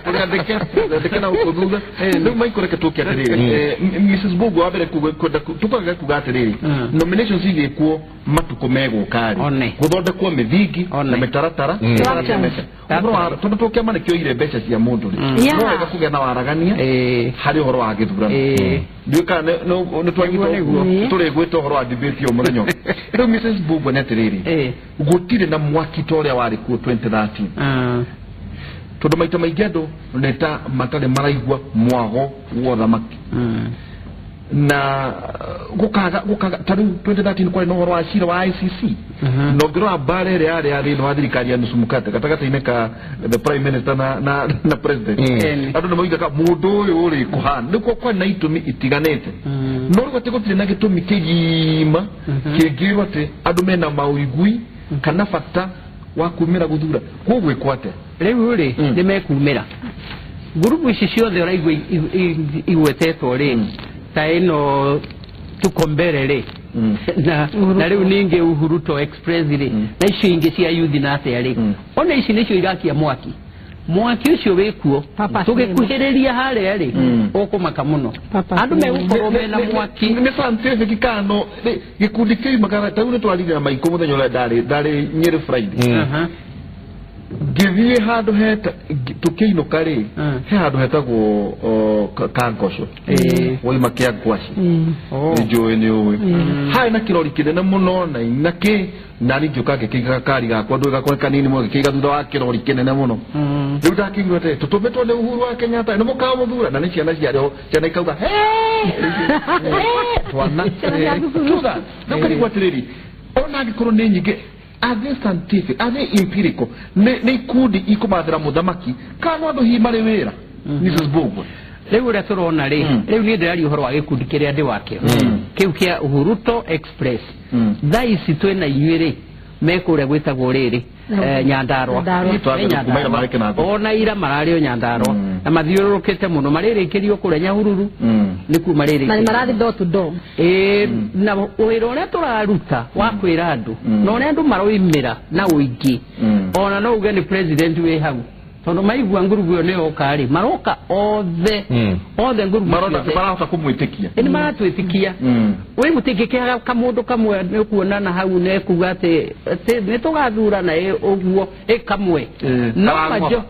Tũrĩandĩke na gũkũ thutha rĩu maikũreke tũke atĩrĩrĩ, Mrs. Mbugua wa mbere kwenda tũkwenda kuga atĩrĩrĩ, nominations igĩkwo matukũ megũka rĩ
One.
gũthondekwo mĩthingi
One.
na mĩtaratara mĩtaratara ya mbeca. Ũhoro wa tondũ tũkĩama nĩkĩoire mbeca cia mũndũ rĩ, no wega kũgĩa na waragania harĩ ũhoro wa gĩthurano. Ndiũĩ kana nĩ twanyita
Nĩguo,
ũguo
nĩguo.
tũrĩgwĩta ũhoro wa debate o mũthenya ũyũ. Rĩu Mrs. Mbugua nĩ atĩrĩrĩ, gũtirĩ na mwaki ta ũrĩa warĩ kuo 2013, tondũ maita maingĩ andũ nĩ ta matarĩ maraigua mwago wa ũthamaki na gũkaga ta rĩu 2013 kwarĩ na ũhoro wa cira wa ICC, na ũngĩrora mbara ĩrĩa yarĩ ya thĩinĩ wa thirikari ya nusu mkate gatagatĩ-inĩ ka the prime minister na president, andũ nĩ moigaga mũndũ ũyũ rĩ kũhana nĩkuo kwarĩ na itũmi itiganĩte, no rĩu atĩ gũtirĩ na gĩtũmi kĩgima kĩngĩrwo atĩ andũ mena maũigui kana bata wa kumĩra gũthura gũgwĩkwo atĩa?
Rĩu rĩ nĩ mekumĩra ngurubu ici ciothe ũraigua igwetetwo rĩ, ta ĩno Tuko mbere rĩ na rĩu ningĩ Uhuruto Express rĩ na icio ingĩ cia youth na atĩa rĩ ona ici nĩcio irakia mwaki mwaki ũcio wĩkuo tũgĩkuhĩrĩria harĩa rĩ ũkũmaka mũno andũ megũkorwo mena mwaki
nĩ scientific kano gĩkundi kĩu ta rĩu nĩtwarire na Maikũ mũthenya ũrĩa ndarĩ Nyeri Friday ngĩthiĩ handũ heta tũkĩinũka rĩ he handũ hetagwo Kangoco waima kĩa ngwaci nĩnjũĩ nĩ ũĩ harĩ na kĩrori kĩnene mũno na ina kĩ na niĩ ngĩũka ngĩkĩiga gakari gakwa ndũĩ gakwa kanini mũno ngĩkĩiga thutha wa kĩrori kĩnene mũno rĩu ndakĩigua atĩrĩ tũtũmĩtwo nĩ Uhuru wa Kenyatta nĩ mũkamũthura na nĩ ciana ciarĩ ho ciana ikauga twana tuga rĩu ngarigwo atĩrĩrĩ ona angĩkorwo nĩ nyingĩ are they scientific, are they empirical? Nĩ ikundi ikũmathĩra mũthamaki kana andũ hihi marĩ wĩra Mrs. Bogwe
rĩu ũrĩa tũrona rĩ rĩu niĩ ndĩraria ũhoro wa gĩkundi kĩrĩa ndĩ wakĩo kĩu kĩa Uhuruto Express thaa ici twĩna inyuĩ rĩ mekũrĩa gwĩtagwo rĩrĩ Nyandarua ona ira mararĩ o Nyandarua na mathiũrũrũkĩte mũno marĩrĩkĩrio kũrĩa Nyahururu nĩkuo marĩrĩkĩrio
na marathiĩ door to door
na wĩra ũrĩa tũraruta wa kwĩra andũ na ũrĩa andũ maroimĩra na ũingĩ ona no uge nĩ president wĩ hau tondũ maigua ngurubu ĩyo nĩyoka rĩ maroka othe othe ngurubu
marahota kũmwĩtĩkia
nĩ maratwĩtĩkia wĩ mũtingĩkĩaga kamũndũ kamwe nĩ ũkuonana hau nekuga atĩ nĩ tũgathurana ũguo ĩ kamwe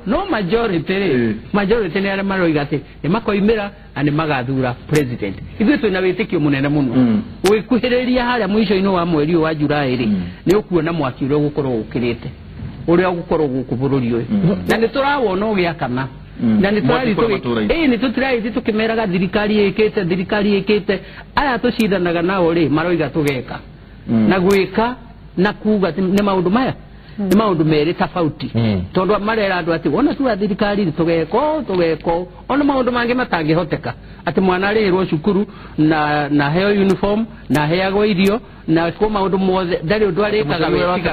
no majority rĩ majority nĩ arĩa maroiga atĩ nĩ makoimĩra na nĩ magathura president ithuĩ twĩna wĩtĩkio mũnene mũno ũgĩkuhĩrĩria harĩa mũico-inĩ wa mweri ũyũ wa Julai rĩ nĩ ũkuona mwaki ũrĩa ũgũkorwo ũkĩrĩte ũrĩa ũgũkorwo gũkũ bũrũri ũyũ na nĩ tũrawona ũgĩakana na nĩ tũrathiĩ tũkĩmeraga thirikari ĩkĩte thirikari ĩkĩte aya tũcindanaga nao rĩ maroiga tũgeka na gwĩka na kuga nĩ maũndũ maya nĩ maũndũ merĩ tofauti tondũ marera andũ atĩ wona tuga thirikari tũgeka ũũ tũgeka ũũ ona maũndũ mangĩ matangĩhoteka atĩ mwana arĩhĩrwo cukuru na heo uniform na heagwo irio na kwa maũndũ mothe ndarĩ ũndũ arĩkaga wega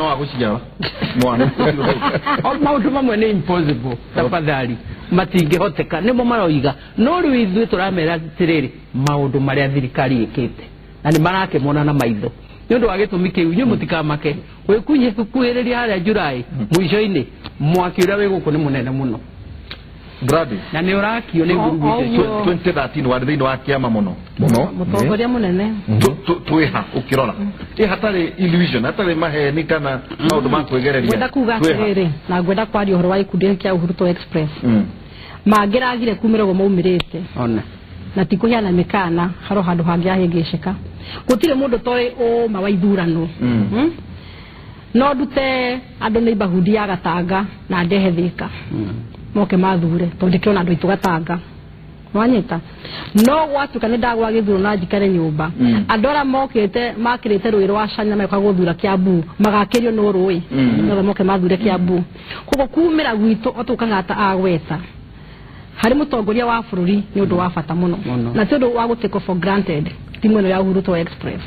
maũndũ mamwe nĩ impossible tafadhali matingĩhoteka nĩmo maroiga no rĩu ithuĩ tũramera atĩrĩrĩ maũndũ marĩa thirikari ĩkĩte na nĩ marakĩmona na maitho nĩ ũndũ wa gĩtũmi kĩu inyuĩ mũtikamake wĩkuhĩrĩria harĩa Julai mũico-inĩ mwaki ũrĩa wĩ gũkũ nĩ mũnene mũno
Gladys
na nĩ ũrakio nĩ ngurubu icio
2013 warĩ thĩinĩ wa kĩama mũno mũno
mũtongoria mũnene
twĩha ũkĩrora ĩ hatarĩ illusion hatarĩ maheni kana maũndũ ma kwĩgereria
ngwenda kuga atĩrĩrĩ na ngwenda kwaria ũhoro wa gĩkundi gĩkĩ kĩa Uhuruto Express mangĩragire kumĩra ũguo maumĩrĩte
ona
na ti kũheana mĩkana harĩ handũ hangĩ ahĩngĩcĩka gũtirĩ mũndũ toĩ ũma wa ithurano no ndute andũ nĩ bahudi ya Gatanga na ndehe Thika moke mathure tondũ ndĩkĩona andũ aitũ Gatanga wanyita no gwatuĩka nĩ ndagwa gĩthurano na njikare nyũmba andũ arĩa mokĩte makĩrĩte rũĩ rwa Canya magoka gũthura Kiambu magakĩrio no rũĩ nĩgetha moke mathure Kiambu koguo kumĩra gwitũ o tũkang'ata agweta harĩ mũtongoria wa bũrũri nĩ ũndũ wa bata mũno na ti ũndũ wa gũtĩkwo for granted timu ĩno ya Uhuruto Express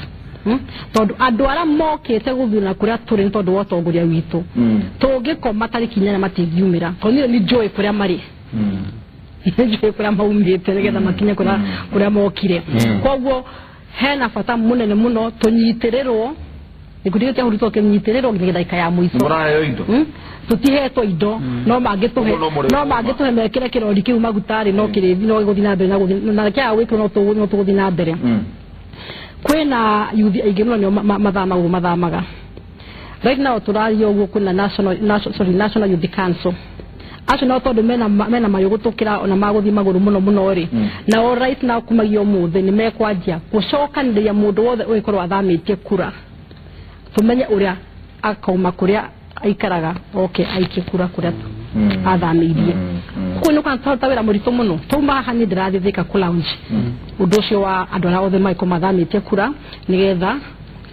tondũ andũ arĩa mokĩte gũthurana kũrĩa tũrĩ nĩ tondũ wa ũtongoria witũ tũngĩkoma tarĩki 8 matingiumĩra tondũ niĩ nĩ njũĩ kũrĩa marĩ nĩ njũĩ kũrĩa maumĩte nĩgetha makinye kũrĩa mokire koguo hena bata mũnene mũno tũnyitĩrĩrwo gĩkundi gĩkĩ kĩa Uhuruto kĩnyitĩrĩrwo nginya ndagĩka ya mũico
mũraheo indo
tũtihetwo indo no mangĩtũhe mekĩre kĩrori kĩu maguta-rĩ no kĩrĩthi no gĩgũthiĩ na mbere na kĩaga gwĩkĩrwo no tũgũthiĩ na mbere kwĩna yuthi aingĩ mũno nĩo mathamaga ũguo mathamaga right now tũraria ũguo kwĩna National Youth Council acio no tondũ mena mayũ gũtũkĩra ona magũthiĩ magũrũ mũno mũno rĩ nao right now kumagia ũmũthĩ nĩ mekwanjia gũcokanĩrĩria mũndũ wothe ũgĩkorwo athamĩtie kura tũmenye ũrĩa akauma kũrĩa aikaraga oke aikie kura kũrĩa athamĩirie koguo nĩ ũkona wĩra mũritũ mũno twauma haha niĩ ndĩrathiĩ Thika kũ lounge ũndũ ũcio wa andũ arĩa othe magĩkorwo mathamĩtie kura nĩgetha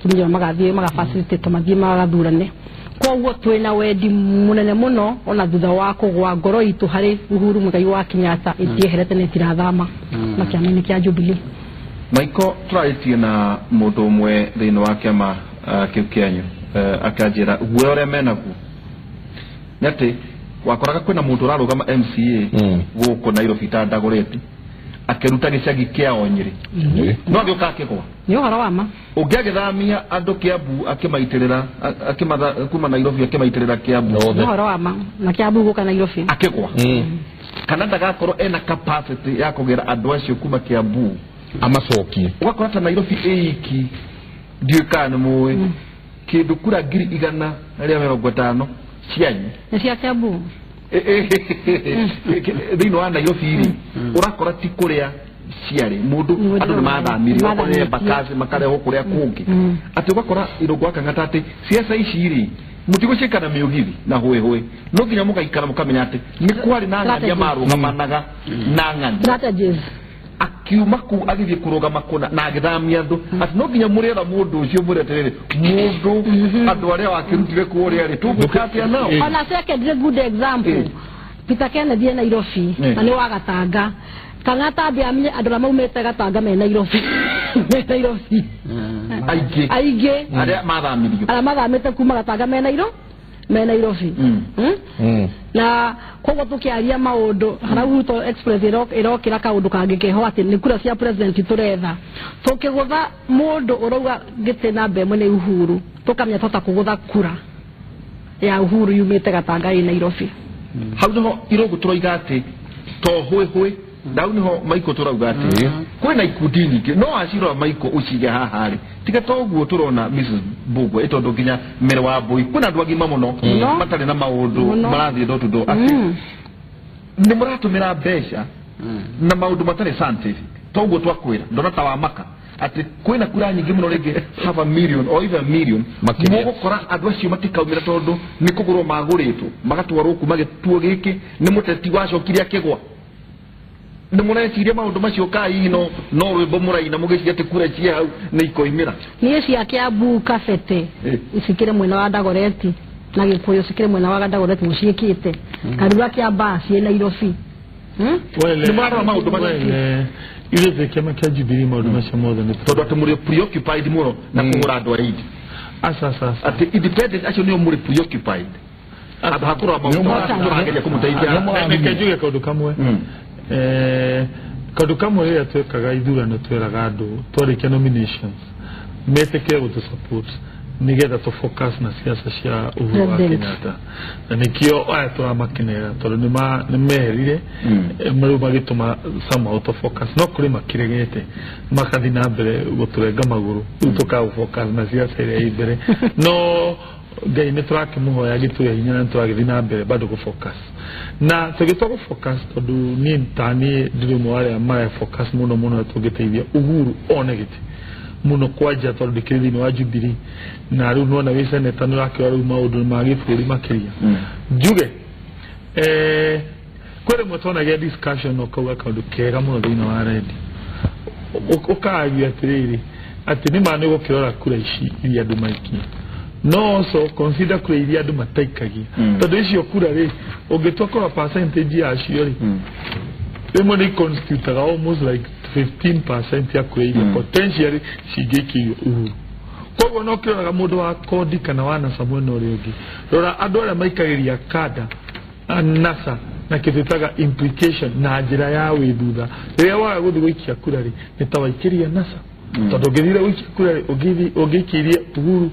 tũmenye ũrĩa magathiĩ magabacilitate mathiĩ magathurane koguo twĩna wendi mũnene mũno ona thutha wa kũgwa ngoro itũ harĩ Uhuru Muigai wa Kenyatta ĩtieherete na ĩtirathama na kĩama-inĩ kĩa Jubilee
Maiko tũrarĩtie na mũndũ ũmwe thĩinĩ wa kĩama kĩu kĩanyu akanjĩra guoya ũrĩa menaguo nĩ atĩ wakoraga kwĩna mũndũ ũrarũgama MCA gũkũ Nairobi ta Dagoretti Akĩruta gĩcagi kĩa Onyĩrĩ. No agĩũka akĩgwa.
Nĩ ũhoro wa ma.
Ũngĩagĩthamia andũ Kiambu akĩmaitĩrĩra akĩmatha kuma Nairobi akĩmaitĩrĩra Kiambu.
Nĩ ũhoro wa ma. Na Kiambu gũka Nairobi.
Akĩgwa. Kana ndagakorwo ena capacity ya kũgĩra andũ acio kuma Kiambu
amacokie.
Ũgakora ta Nairobi ĩiki ndiũĩ kana nĩ mũĩ kĩndũ kura 150,000 cianyu.
Nĩ cia Kiambu.
Thĩinĩ wa Nairobi rĩ ũrakora ti kũrĩa ciarĩ mũndũ andũ nĩ mathamire okorwo Embakasi makarehwo kũrĩa kũngĩ atĩ ũgakora Irũngũ wa Kang'ata atĩ ciaca ici rĩ mũtigũciĩka na mĩũgithi na hũĩhũĩ no nginya mũgaikara mũkamenya atĩ nĩ kwarĩ na ng'ania marũgamanaga na ng'ania akiuma kũu agĩthiĩ kũrũgama kũna na agĩthamia andũ atĩ no nginya mũrĩetha mũndũ ũcio mwĩre atĩrĩrĩ mũndũ andũ arĩa wakĩrutire kũrĩa rĩ tũgwĩka atĩa nao.
Ona second good example Peter Kennedy e Nairobi na nĩ wa Gatanga. Kang'ata ambe amenye andũ arĩa maumĩte Gatanga me Nairobi. Me Nairobi.
Aingĩ.
Aingĩ.
Arĩa mathamirio.
Arĩa mathamĩte kuma Gatanga me Nairobi. Me Nairobi. Na koguo tukiaria maundu harau Ruto Express irokira kaundu kangi keho ati ni kura cia president turetha tukigutha mundu urauga giti namba imwe ni Uhuru tukamenya tota kugutha kura ya Uhuru yumite Gatanga i Nairobi.
Hau niho Irũngũ tũroiga atĩ to hũĩhũĩ ndau niho Maiko tũrauga atĩ kwĩna ikundi nyingĩ no wacirora Maiko ũcige haha rĩ tiga to ũguo tũrona Mrs Mbugua ĩ tondũ nginya Mary wa Mbui kwĩna andũ agima mũno matarĩ na maũndũ marathiĩ door to door atĩ nĩ mũratũmĩra mbeca na maũndũ matarĩ scientific to ũguo twakwĩra ndona ta wa maka atĩ kwĩna kura nyingĩ mũno rĩngĩ half a million or even a million mũgũkora andũ acio matikaumĩra tondũ nĩ kũgũrwo magũrĩtwo magatwarwo kuma gĩtuo gĩkĩ nĩ mũteti wacokire akĩgwa. Nĩ mũreciria maũndũ macio kaa hihi no rwĩmbo mũraina mũgĩciria atĩ kura ciĩ hau nĩ ikoimĩra.
Niĩ cia Kiambu Kabete cikĩrĩ mwena wa Dagoretti na Gĩkũyũ cikĩrĩ mwena wa Dagoretti mũciĩkĩte Karura Kĩambaa ciĩ Nairobi.
Nĩ mũrarora maũndũ macio
ithuĩ twĩ kĩama kĩa Jubilee maũndũ macio mothe nĩ
tondũ atĩ mũrĩ preoccupied mũno na kũgũra andũ a indi.
Aca aca aca.
Atĩ independent acio nĩo mũrĩ preoccupied andũ ha kũrora maũndũ marĩa tũrageria kũmũteithia.
Reke njuge kaũndũ kamwe. Kaũndũ kamwe rĩrĩa twekaga ithurano tweraga andũ twarĩkia nominations metĩkĩre gũtũ support nĩgetha tũ focus na siasa cia Uhuru wa Kenyatta na nĩkĩo aya tũramakenera tondũ nĩ meherire rĩu magĩtũma somehow tũ focus no kũrĩ makĩregete makathiĩ na mbere gũtũrenga magũrũ rĩu tũkaga focus na siasa ĩrĩa ĩ mbere no Ngai nĩ tũrakĩmũhoya gĩtũhe hinya na nĩtũragĩthiĩ na mbere bado gũ focus na tũgĩtua gũ focus tondũ niĩ ta niĩ ndirĩ ũmwe wa arĩa mara focus mũno mũno tũngĩteithia Uhuru one gĩtĩ mũno kwanja tondũ ndĩkĩrĩ thĩinĩ wa Jubilee na rĩu nĩwona wĩ seneta nĩũrakĩrora rĩu maũndũ ma gĩbũrũri makĩria. Njuge kwĩ rĩmwe twonagia discussion ũkauga kaũndũ kega mũno thĩinĩ wa rendi ũkaria atĩrĩrĩ atĩ nĩma nĩũgũkĩrora kura ici iria andũ maikia no also consider kura iria andũ mataikagia tondũ icio kura rĩ ũngĩtua kũrora percentage yacio rĩ rĩmwe nĩ constitutaga almost like 15% ya kura iria potentially cingĩikĩirio Uhuru. Koguo no kĩroraga mũndũ wa kodi kana wa NASA mwena ũrĩa ũngĩ rora andũ arĩa maikagĩria kada NASA na kĩndũ ĩtaga implication na njĩra ya wĩthutha rĩrĩa waga gũthiĩ gũikia kura rĩ nĩ ta waikĩria NASA tondũ ũngĩthire gũikia kura rĩ ũngĩikĩirie Uhuru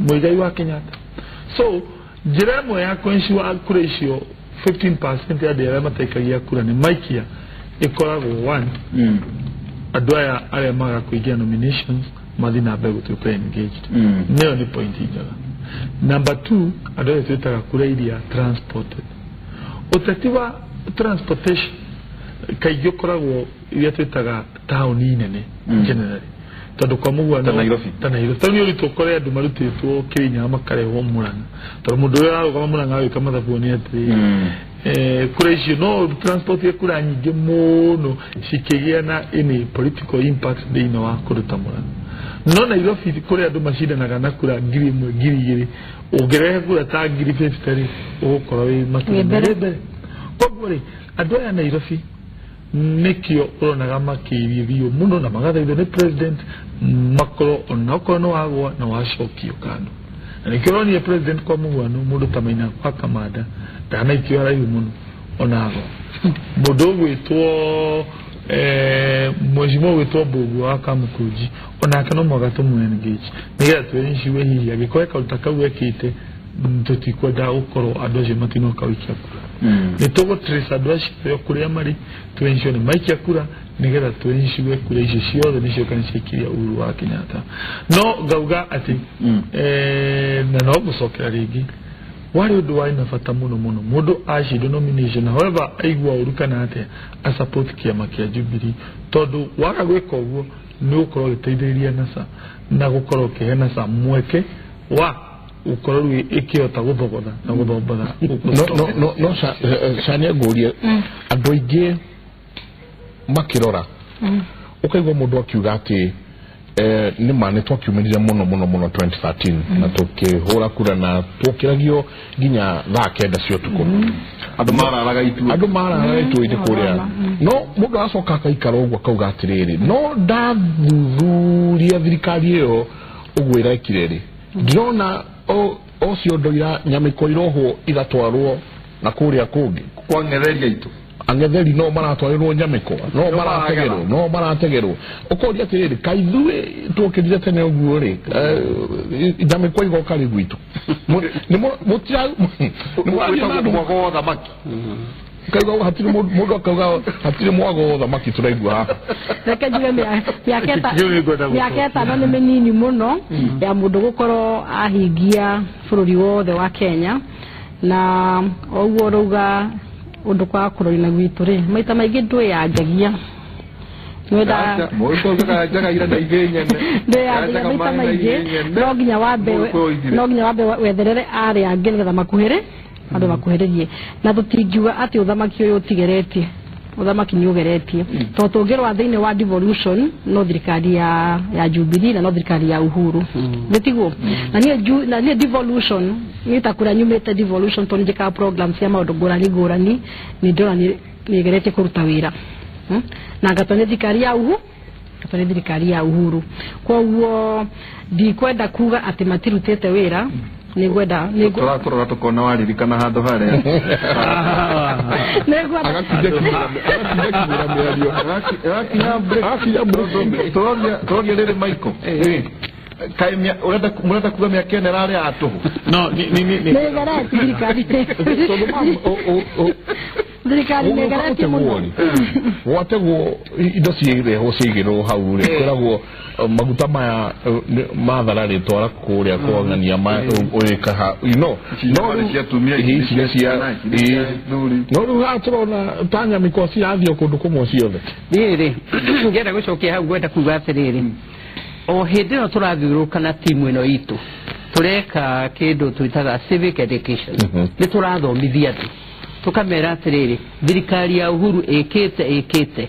Muigai wa Kenyatta. So njĩra ĩmwe ya kũensure kura icio 15% ya andũ arĩa mataikagia kura nĩ maikia ĩkoragwo one andũ aya arĩa maga kũingĩra nominations mathiĩ na mbere gũtuĩka engaged. Nĩyo nĩ point njega. Number 2 andũ aya twĩtaga kura iria transported. Ũteti wa transportation kaingĩ ũkoragwo iria twĩtaga taũni nene generally tondũ kwa mũguano
ta Nairobi
tondũ nĩ ũritũ ũkore andũ marutĩtwo Kĩrĩnyaga makarehwo Mũrang'a tondũ mũndũ ũrĩa ararũgama Mũrang'a agĩka mathabu nĩ atĩrĩrĩ kura icio no transport ya kura nyingĩ mũno cikĩgĩa na any political impact thĩinĩ wa kũndũ ta Mũrang'a. No Nairobi kũrĩa andũ macindanaga na kura 1,000 2,000 ũngĩrehe kura ta 50,000 rĩ ũgũkorwo wĩ makĩria mbere. Koguo rĩ andũ aya Nairobi nĩkĩo ũronaga makĩirithio mũno na magathaithwo nĩ president makorwo onakorwo nĩ wagwa na wacokio kando na nĩkĩo ũronire president kwa mũhuano mũndũ ta Maina wa Kamanda ndanaikio haraihu mũno onagwa mũndũ ũgwĩtwo Mheshimiwa witwo Mbũgua wa Kamukunji onake no mũhaka tũmũ engage nĩgetha twĩrĩciwe hihi angĩkorwo kaũndũ kau ekĩte tũtikwenda gũkorwo andũ acio matinoka gũikia kura. Nĩ tũgũ trace andũ acio kũrĩa marĩ twĩensure nĩ maikia kura nĩgetha twĩensure kura icio ciothe nĩ cioka nĩ ciaikiria Uhuru wa Kenyatta. No ngauga atĩ na no gũcokera rĩngĩ warĩ ũndũ warĩ na bata mũno mũno mũndũ acindwo nomination, however aigua ũru kana atĩa, a support kĩama kĩa Jubilee, tondũ waga gwĩka ũguo nĩ ũgũkorwo ũgĩteithĩrĩria NASA na gũkorwo ũkĩhe NASA mweke wa gũkorwo rĩu ĩkĩhota gũthogotha na gũthombotha.
No Shania, ngũrie, andũ aingĩ makĩrora ũkaigua mũndũ akiuga atĩ nĩ ma nĩ twakiumĩrire mũno mũno mũno 2013 na tũkĩhũra kura na twokĩragio nginya thaa 9 cia ũtukũ.
Andũ mararaga itu.
Andũ mararaga itũũ-inĩ kũrĩa, no mũndũ aracoka akaikara ũguo akauga atĩrĩrĩ, no ndathuthuria thirikari ĩyo ũguo ĩrekire rĩ, ndĩrona o ciondo ira nyamĩkwa irohwo igatwarwo na kũrĩa kũngĩ
kwa ng'etheria itũ.
Ang'etheri no maratwarĩrwo nyamĩkwa, no marategerwo, no marategerwo. Ũkoria atĩrĩrĩ, kaĩ ithuĩ twokĩrire tene ũguo rĩ, nyamĩkwa igoka rĩ gwitũ?
Wĩtagwo mwago wa thamaki.
Kaigua hatirĩ mũndũ akauga hatirĩ mwago wa thamaki tũraigua haha.
Reke njuge mĩaka 5 nĩ mĩnini mũno ya mũndũ gũkorwo ahingia bũrũri wothe wa Kenya, na ũguo rauga ũndũ kwa kũrorina gwitũ rĩ, maita maingĩ ndwĩyanjagia. Ndwĩyanjagia maita maingĩ, no nginya wambe wetherere arĩa angĩ nĩgetha makuhĩrĩ andũ makuhĩrĩrie. Na tũtingiuga atĩ ũthamaki ũyũ ũtigeretie, ũthamaki nĩ ũgeretie, tondũ tũngĩrora thĩinĩ wa devolution no thirikari ya Jubilee na no thirikari ya Uhuru, nĩ tiguo? Na niĩ devolution niĩ ta kũrĩa nyumĩte devolution, tondũ njĩkaga program cia maũndũ ngũrani ngũrani, nĩ ndĩrona nĩ ĩgeretie kũruta wĩra, na ngatua nĩ thirikari ya Uhuru, nĩ thirikari ya Uhuru. Koguo ndikwenda kuga atĩ matirutĩte wĩra, nĩngwenda
tũrakũrora tũkona waririkana handũ harĩa
agakinya mĩario
tũroria rĩrĩ Michael, mũrenda kuga mĩaka ĩno ĩrarĩ ya tũhũ?
No,
nĩgeretie thirikari, thirikari nĩgeretie mũno.
Gwategwo indo ciirehwo ciigĩrwo hau rĩ, kwĩragwo maguta maya mathara rĩ, twara kũrĩa kwang'ania ũĩkaha no ici nĩ cia no rĩu haha tũrona ta nyamĩkwa cirathiĩ kũndũ kũmwe ciothe.
Niĩ rĩ, ngĩenda gũcokia hau, ngwenda kuga atĩrĩrĩ, o hĩndĩ ĩno tũrathiũrũrũka na timu ĩno itũ tũreka kĩndũ twĩtaga civic education, nĩ tũrathomithia andũ tũkamera atĩrĩrĩ, thirikari ya Uhuru ĩkĩte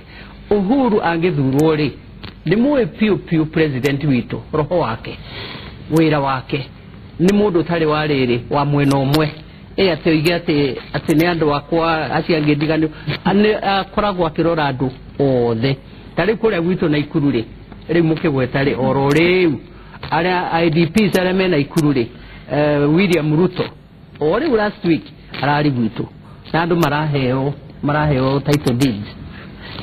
Uhuru angĩthurwo rĩ, nĩ mũĩ piũ piũ president witũ roho wake wĩra wake nĩ mũndũ ũtarĩ wa rĩrĩ wa mwena ũmwe, ĩ atĩ oige atĩ nĩ andũ akwa acio angĩ ndiganu, akoragwo akĩrora andũ othe. Ta rĩu kũrĩa gwitũ Naikuru rĩ, rĩu mũkĩgweta rĩ, oro rĩu arĩa IDPs arĩa me Naikuru rĩ, William Ruto o rĩu last week ararĩ gwitũ na andũ maraheo title deeds,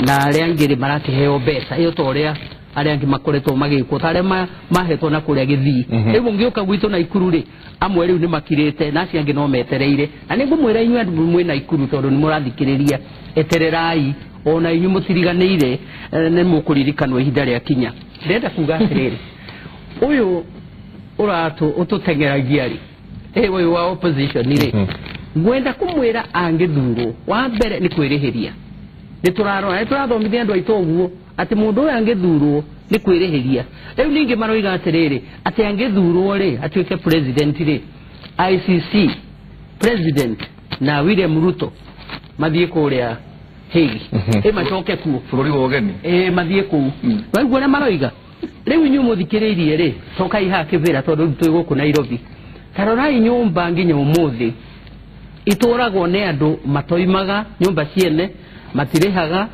na arĩa angĩ rĩ marakĩheo mbeca ĩyo ta ũrĩa arĩa angĩ makoretwo magĩkwo ta arĩa mahetwo na kũrĩa Gĩthii. Rĩu mũngĩũka gwitũ Naikuru rĩ, amwe rĩu nĩ makirĩte na acio angĩ no metereire, na nĩ ngũmwĩra inyuĩ andũ mwĩ Naikuru tondũ nĩ mũrathikĩrĩria, etererai ona inyuĩ mũtiriganĩire, nĩ mũkũririkanwo ihinda rĩa kinya. Ndĩrenda kuga atĩrĩrĩ, ũyũ ũtũteng'eragia rĩ, ũyũ wa opposition rĩ, ngwenda kũmwĩra angĩthurwo wa mbere nĩ kwĩrĩhĩria. Nĩ tũrarora, nĩ tũrathomithia andũ aitũ ũguo atĩ mũndũ ũyũ angĩthurwo nĩ kwĩrĩhĩria. Rĩu ningĩ maroiga atĩrĩrĩ, atĩ angĩthurwo rĩ atuĩke president rĩ, ICC president na William Ruto mathiĩ kũrĩa Hague, ĩ macoke kuo
bũrũri wa ũgeni,
ĩ mathiĩ kũu. Waigua ũrĩa maroiga? Rĩu inyuĩ mũthikĩrĩirie rĩ, cokai haha Kĩbĩra tondũ rĩu twĩ gũkũ Nairobi. Ta rorai nyũmba nginya ũmũthĩ itũragwo nĩ andũ matoimaga nyũmba ciene, matirĩhaga.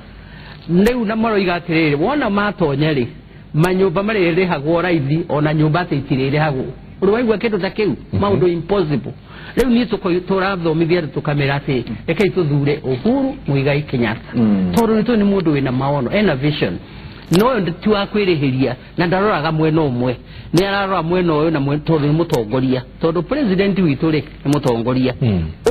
Rĩu na maroiga atĩrĩrĩ, wona matonya rĩ, manyũmba marĩrĩhagwo raithi, ona nyũmba atĩ itirĩrĩhagwo. Uri waigua kindu ta kiu maundu impossible. Riu ni turathomithia tukamera ati rekei tuthure Uhuru Muigai Kenyatta tondu ni tu ni mundu wina maono ena vision no ti wa kwirihiria na ndaroraga mwena umwe ni ararora mwena uyu na tondu ni mutongoria tondu president witu ri ni mutongoria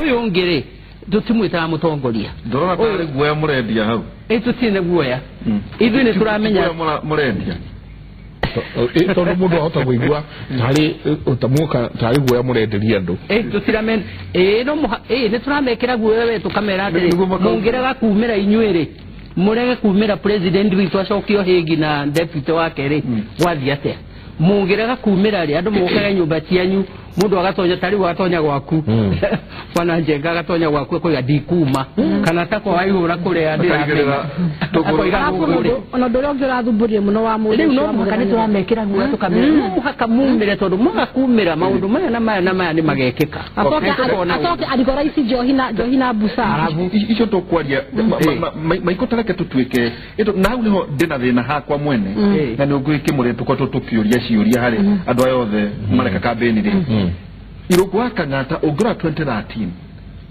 uyu ungi ri tutimwitaga mutongoria
ndorora tari guoya murendia hau
tutine guoya ithuĩ nĩ tũramenya
murendia
tondu mundu ahota kuigua tari utamuka tari guoya murenderia andu
tutiramen no nĩ tũramekĩra guoya we tũkamera atĩrĩ mũngĩrega kumĩra inyuĩ rĩ murege kumĩra president witũ acokio hĩngi na deputy wake rĩ gwathiĩ atĩa mũngĩrega kumĩra rĩ andũ mũkaga nyũmba cianyu mundu agatonya tari agatonya gwaku bwana Njenga agatonya gwaku akoiga ndikuma kana tako waihura kuria ndiramenya akoiga
ona ndå å rä ũrathumburie muno wa mũndũ
rĩu no mũhaka nĩ tũramekĩra guoya tũkamera no mũhaka mumĩre tondũ mwaga kumĩra maũndũ maya na maya na maya nĩ magekĩka
acoke arigora ici njohi na busa
icio tũkwaria maiko tareke tũtuĩke na hau nĩho ndĩna thĩna hakwa mwene na nĩ ũngĩkĩmũrĩ tũkoretwo tũkĩũria ciũria harĩ andũ aya othe mareka kambĩni rĩ Irungu wa Kang'ata ũngĩrora 2013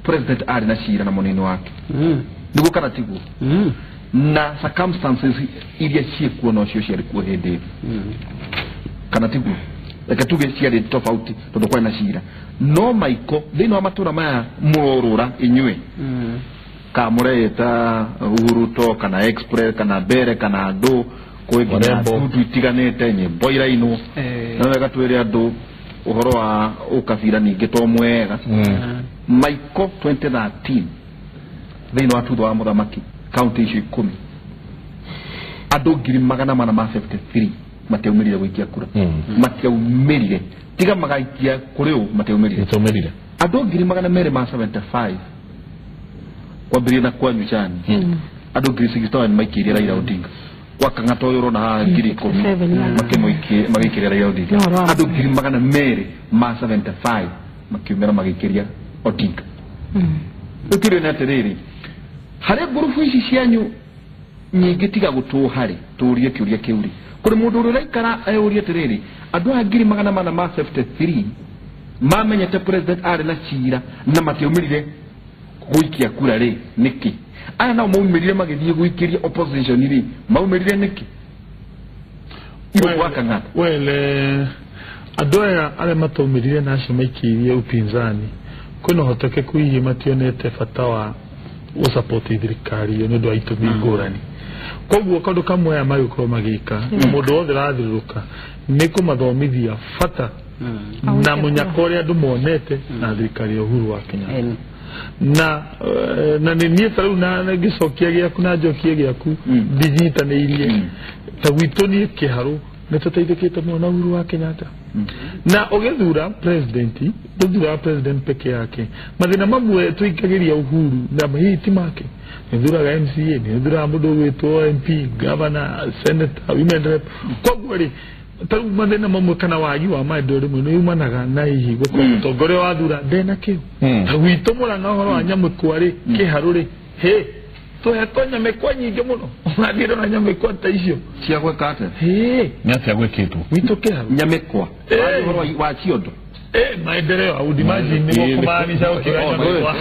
president arĩ na cira na mũnini wake nĩguo kana tiguo na circumstances iria ciĩkuo nocio ciarĩ kuo hĩndĩ ĩyo kana tiguo reke tuge ciarĩ tofauti tondũ kwarĩ na cira no maiko thĩinĩ wa matũra maya mũrorũra inyuĩ ka mũreĩta Uhuru to kana Express kana Mbere kana andũ kwĩ nginya ndundu itiganĩte nyĩmbo irainwo na wega twĩre andũ uhoro wa ukabira ningĩ to mwega maiko 2013 thĩinĩ wa tutho wa mũthamaki kaunti icio 10 andũ 453 matiaumĩrire gũikia kura matiaumĩrire tiga magaikia kũrĩ ũ matiaumĩrire andũ 275 kwambĩrĩria na kwanyu Chani andũ 61 maikĩirie Raila Odinga kwa Kang'ata ũyũ ũrona haha 10,000 magĩikĩria Raila Odinga andũ 275 makiumĩra magĩikĩria Odinga ũkĩrĩ nĩ atĩrĩrĩ harĩ ngurubu ici cianyu nyingĩ tiga gũtũũha rĩ tũũrie kĩũria kĩu rĩ kũrĩ mũndũ ũrĩa ũraikara eyũrie atĩrĩrĩ andũ aya 453 mamenyete president arĩ na cira na matiaumĩrire gũikia kura rĩ nĩkĩ aya nao maumĩrire magĩthiĩ gũikĩria opposition rĩ maumĩrire nĩkĩ Irungu wa Kang'ata
well andũ aya arĩa mataumĩrire na acio maikĩirie upinzani kwĩna ũhotekeku hihi mationete bata wa gũsapoti thirikari ĩyo nĩ ũndũ wa itũmi ngũrani koguo kaũndũ kamwe aya magĩkorwo magĩka na mũndũ wothe ũrathiũrũrũka nĩ kũmathomithia bata na mũnyaka ũrĩa andũ monete na thirikari ya Uhuru wa Kenyatta na nĩ niĩ ta rĩu na ngĩcokia gĩaku na njokie gĩaku ndinyitanĩirie ta gwitũ niĩ Kĩharũ nĩ tũteithĩkĩte mũno na Uhuru wa Kenyatta na ũgĩthura president ndũthuraga president peke yake mathĩna mamwe tũikagĩria Uhuru na hihi ti make nĩthuraga MCA nĩthuraga mũndũ ũgwĩtwo MP governor senator women rep koguo rĩ ta rĩu mathĩna mamwe kana wagi wa maendeleo rĩmwe nĩ yumanaga na hihi gũkorwo mũtongoria wathura ndena kĩu ta gwitũ Mũrang'a ũhoro wa nyamĩkwa rĩ Kĩharũ rĩ hĩ tũhetwo nyamĩkwa nyingĩ mũno ũrathiĩ ndona nyamĩkwa ta icio
cia gwĩka atĩa
hĩ
nĩ atĩa gwĩkĩtwo
gwitũ Kĩharũ
nyamĩkwa ũhoro wa ciondo
maendeleo I would imagine nĩ gũkũmaanisha gũkiuga nyamĩkwa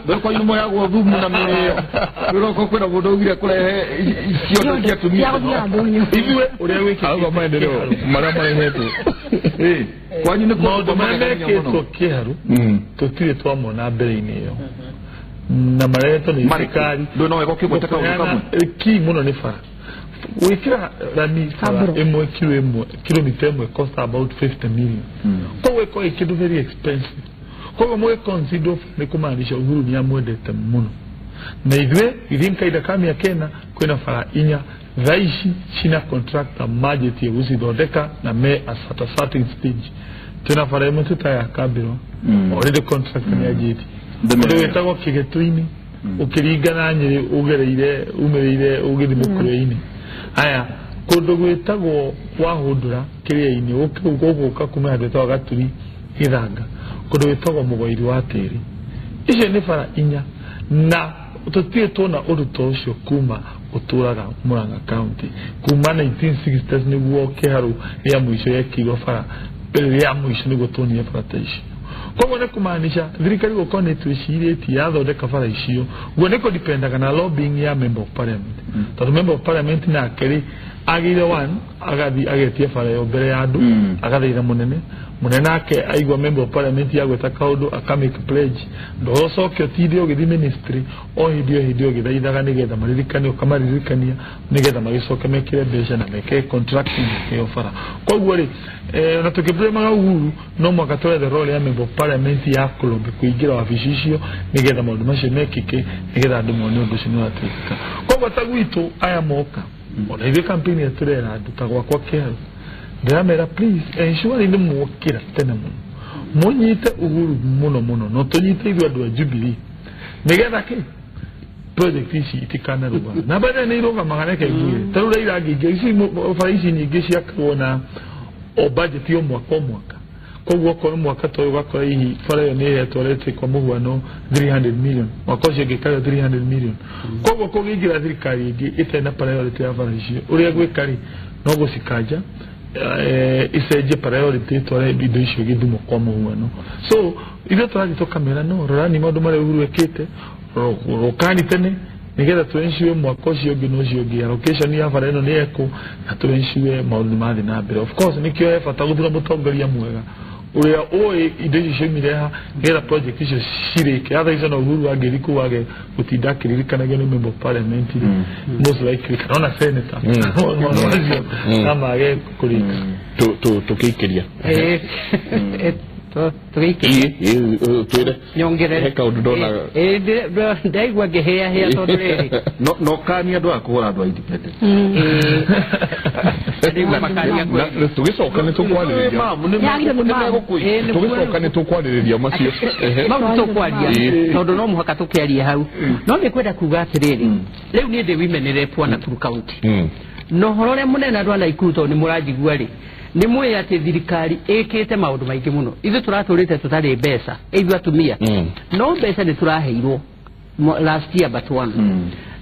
rwĩ kwanyu nĩmoyagwo thumu na mĩrĩo rũroko kwĩna mũndũ augire kũrehe ciondo cia atumia
ithuĩ ũrĩa wĩkĩte
auga maendeleo marĩa marehetwo
kwanyu nĩ
maũndũ marĩa mekĩtwo Kĩharũ tũtirĩ twamona mbere-inĩ ĩyo na marehetwo nĩ thirikari
ndũĩ no wega ũkĩgweta kaũndũ kamwe
kii mũno nĩ bara gwĩkĩra rami bara ĩmwe kilo ĩmwe kilomita ĩmwe cost about 50 million koguo ĩkorwo ĩ kĩndũ very expensive koguo mũgĩ consider nĩ kũmaanisha Uhuru nĩ amwendete mũno na ithuĩ within kahinda ka mĩaka ĩna kwĩna bara inya thaa ici cina contractor manjĩtie gũcithondeka na me at a certain stage twĩna bara ĩmwe twĩtaga ya Kambĩrwa already contractor nĩ anjĩtie ũndũ wĩtagwo Kĩgĩtũ-inĩ ũkĩringa na Nyĩrĩ ũgereire umĩrĩire ũgĩthiĩ Mũkũrwe-inĩ aya kũndũ gwĩtagwo Wahũndũra kĩrĩa-inĩ ũgũka kuma handũ hetagwo Gaturi Gĩthanga kũndũ gwĩtagwo Mũgoiri wa Tĩri icio nĩ bara inya na tũtirĩ tuona ũndũ ta ũcio kuma ũtũraga Murang'a County kuma 1960s nĩguo Kĩharũ rĩa mũico yekĩirwo bara rĩa mũico nĩguo tuonire bara ta icio. Koguo nĩ kũmaanisha thirikari gũkorwo nĩ twĩcirĩtie yathondeka bara icio guo nĩ kũdipendaga na lobbying ya member of parliament, tondũ member of parliament nake rĩ agĩire one agathiĩ agetia bara ĩyo mbere ya andũ, agathaitha mũnene mũnene nake aigua member of parliament yagwĩta kaũndũ aka make pledge, ndũgocoke ũtinde ũgĩthiĩ ministry o hĩndĩ o hĩndĩ ũgĩthaithaga nĩgetha maririkane, ũkamaririkania nĩgetha magĩcoke mekĩre mbeca na meke contracting meke bara. Koguo rĩ, na tũkĩblemaga Uhuru, no mwaka twethe role ya member of parliament ya kũlobby kũingĩra wabici icio nĩgetha maũndũ macio mekĩke, nĩgetha andũ mone ũndũ ũcio nĩ ũratuĩka. Koguo ta gwitũ aya moka, ona ithuĩ campaign ĩrĩa tũrera andũ ta gwakwa Kĩharu, ndĩramera please ensure nĩ mwokĩra tene mũno, mũnyite Uhuru mũno mũno, no tũnyite ithuĩ andũ a Jubilee nĩgetha kĩ project ici itikanarũgama na baadaye nĩ irũgamaga. Reke ngwĩre, ta rĩu Raila angĩingĩra ici bara ici nyingĩ ciakagwo na o budget o mwaka o mwaka. Koguo okorwo mwaka ta ũyũ ũgakora hihi bara ĩyo nĩ ĩhetwo rate kwa mũhuano 300 million, mwaka ũcio ũngĩ ĩkarĩo 300 million. Koguo kũngĩingĩra thirikari ĩngĩ ĩtarĩ na priority ya bara icio, ũrĩa gwĩka rĩ no gũcikanja, icenjie priority, ĩtware indo icio Gĩthumo kwa mũhuano. So ithuĩ tũrathiĩ tũkamera no rorani maũndũ marĩa Uhuru ekĩte, rũkani tene nigetha tũensure mwaka ũcio ũngĩ na ũcio ũngĩ allocation ya bara ĩno nĩ ĩkũ na tũensure maũndũ mathiĩ na mbere. Of course nĩkĩo he bata gũthura mũtongoria mwega ũrĩa ũĩ indo icio ciaumire ha nĩgetha project icio cirĩke. Otherwise no Uhuru angĩthiĩ kũu age gũtinda akĩririkanagio nĩ member of parliament rĩ, most likely kana ona senator, maũndũ macio no mage kũrĩka.
Tũkĩikĩria.
Tũgĩikĩria.
Twĩre.
Nyongerere.
He kaũndũ ndona.
Ndaigua ngĩhĩahĩa tondũ rĩrĩ
no kania andũ a kũgũra andũ a independent.
Ndaigua makania kweli.
Tũgĩcoka nĩ tũkwarĩrĩria.
Yagire nĩ mamu.
Tũgĩcoka nĩ tũkwarĩrĩria macio.
Mau nĩ tũkwaria tondũ no mũhaka tũkĩarie hau, no nĩ kwenda kuga atĩrĩrĩ, rĩu niĩ ndĩ women rep wa Nakuru County, na ũhoro ũrĩa mũnene andũ a Nakuru, tondũ nĩ mũranjigua rĩ, nĩ mũĩ atĩ thirikari ĩkĩte maũndũ maingĩ mũno. Ithuĩ tũratũrĩte tũtarĩ mbeca ithuĩ atumia, no mbeca nĩ tũraheirwo last year but one.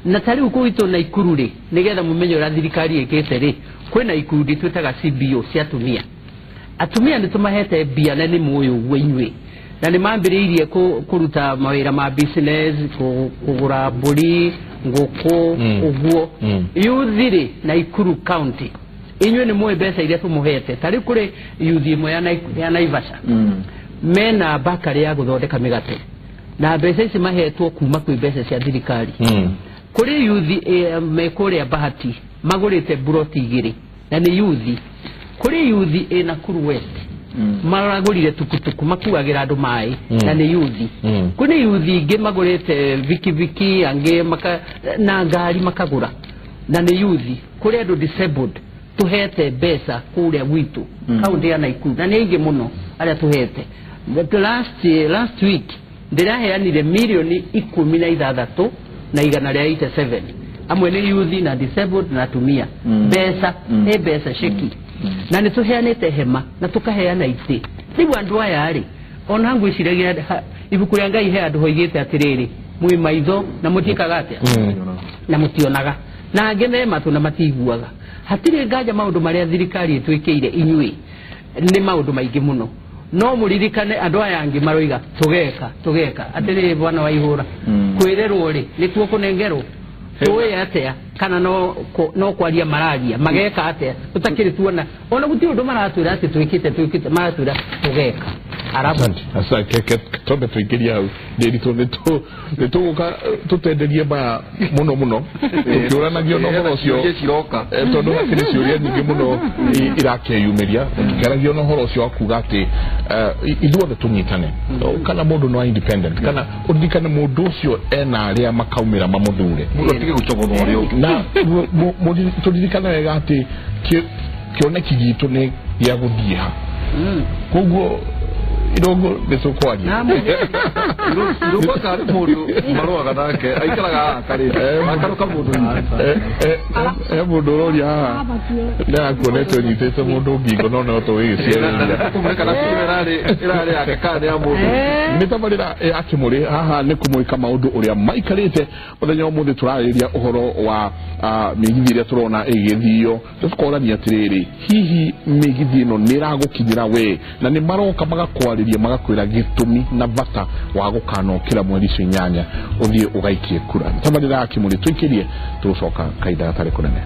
Na ta rĩu kũu Nakuru rĩ, nĩgetha mũmenye ũrĩa thirikari ĩkĩte rĩ, kwĩna ikundi twĩtaga CBO cia atumia. Atumia nĩ tũmahete mbia na nĩ mũĩ ũguo inyuĩ, na nĩ mambĩrĩirie kũruta mawĩra ma business, kũgũra mbũri, ngũkũ, ũguo. Youth rĩ, Nakuru County inyuĩ nĩ mũĩ mbeca iria tũmũhete. Ta rĩu kũrĩ youth ĩmwe ya Naivasha mena bakery ya gũthondeka mĩgate, na mbeca ici mahetwo kuma kwĩ mbeca cia thirikari. Kũrĩ youth me kũrĩa Bahati magũrĩte buroti 2 na nĩ youth. Kũrĩ youth ĩ Nakuru West maragũrire tukutuku makuagĩra andũ maĩ na nĩ youth. Kũrĩ youth ingĩ magũrĩte vikiviki, angĩ maka, na ngari makagũra na nĩ youth. Kũrĩ andũ disabled tuhete mbeca kũrĩa gwitũ kaunti ya Nakuru na nĩ aingĩ mũno arĩa tuhete. The last week ndĩraheanire 16,187, amwe nĩ youth na disabled na atumia, mbeca nĩ mbeca ceki, na nĩ tũheanĩte hema na tũkaheana itĩ. Rĩu andũ aya rĩ, ona ngwĩciragia ibuku rĩa Ngai he andũ hoigĩte atĩrĩrĩ, mwĩ maitho na mũtiĩkaga atĩa na mũtionaga, na angĩ me matũ na matiguaga. Hatirĩ nganja maũndũ marĩa thirikari ĩtwĩkĩire inyuĩ nĩ maũndũ maingĩ mũno, no mũririkane andũ aya angĩ maroiga tũgeka tũgeka. Atĩrĩrĩ, bwana wa ihũra, kwĩrerwo rĩ nĩkuo kũnengerwo tũĩ atĩa kana no kwaria mararia mageka atĩa tũtakĩrĩ tuona ona gũtirĩ ũndũ maratwĩra atĩ twĩkĩte twĩkĩte, maratwĩra tũgeka arabu.
Asante, asante. Twambe tũingĩrie hau ndĩritũ nĩ tũgũka tũtenderie maya mũno mũno tũkĩũranagio na ũhoro ũcio.
Ciũria ciroka.
Tondũ hakĩrĩ ciũria nyingĩ mũno irakeyumĩria tũkĩaragia na ũhoro ũcio wa kuga atĩ ithuothe tũnyitane, kana mũndũ no independent, kana ũririkane mũndũ ũcio ena arĩa makaumĩra mamũthure.
Mũndũ atige gũcogothwo ũrĩa ũngĩ.
Na tũririkane wega atĩ kĩoneki gitũ nĩ gĩa gũthiĩ ha. Koguo Irũngũ nĩ tũkwaria.
Irũngũ akarĩ mũndũ marũaga nake aikaraga haha karĩ akaruka mũndũ.
He mũndũ ũroria haha nĩakuonete ũnyitĩte mũndũ ngingo no no tũgĩgĩciarĩria.
Kũmũrĩka na ĩrarĩ ĩrarĩ yake kana nĩ ya mũndũ.
Nĩ tabarĩra ya Kĩmũrĩ haha nĩ kũmũĩka maũndũ ũrĩa maikarĩte. Mũthenya wa ũmũthĩ tũrarĩrĩria ũhoro wa mĩgithi ĩrĩa tũrona ĩgĩthio, tũkorania atĩrĩrĩ, hihi mĩgithi ĩno nĩ ĩragũkinyĩra we, na nĩ maroka magakwarĩria magakwĩra gĩtũmi na bata wa gũkanokĩra mweri icio 8 ũthiĩ ũgaikie kura. Nĩ tabarĩra ya Kĩmũrĩ, tũikĩrie, tũgũcoka kahinda gatarĩ kũnene.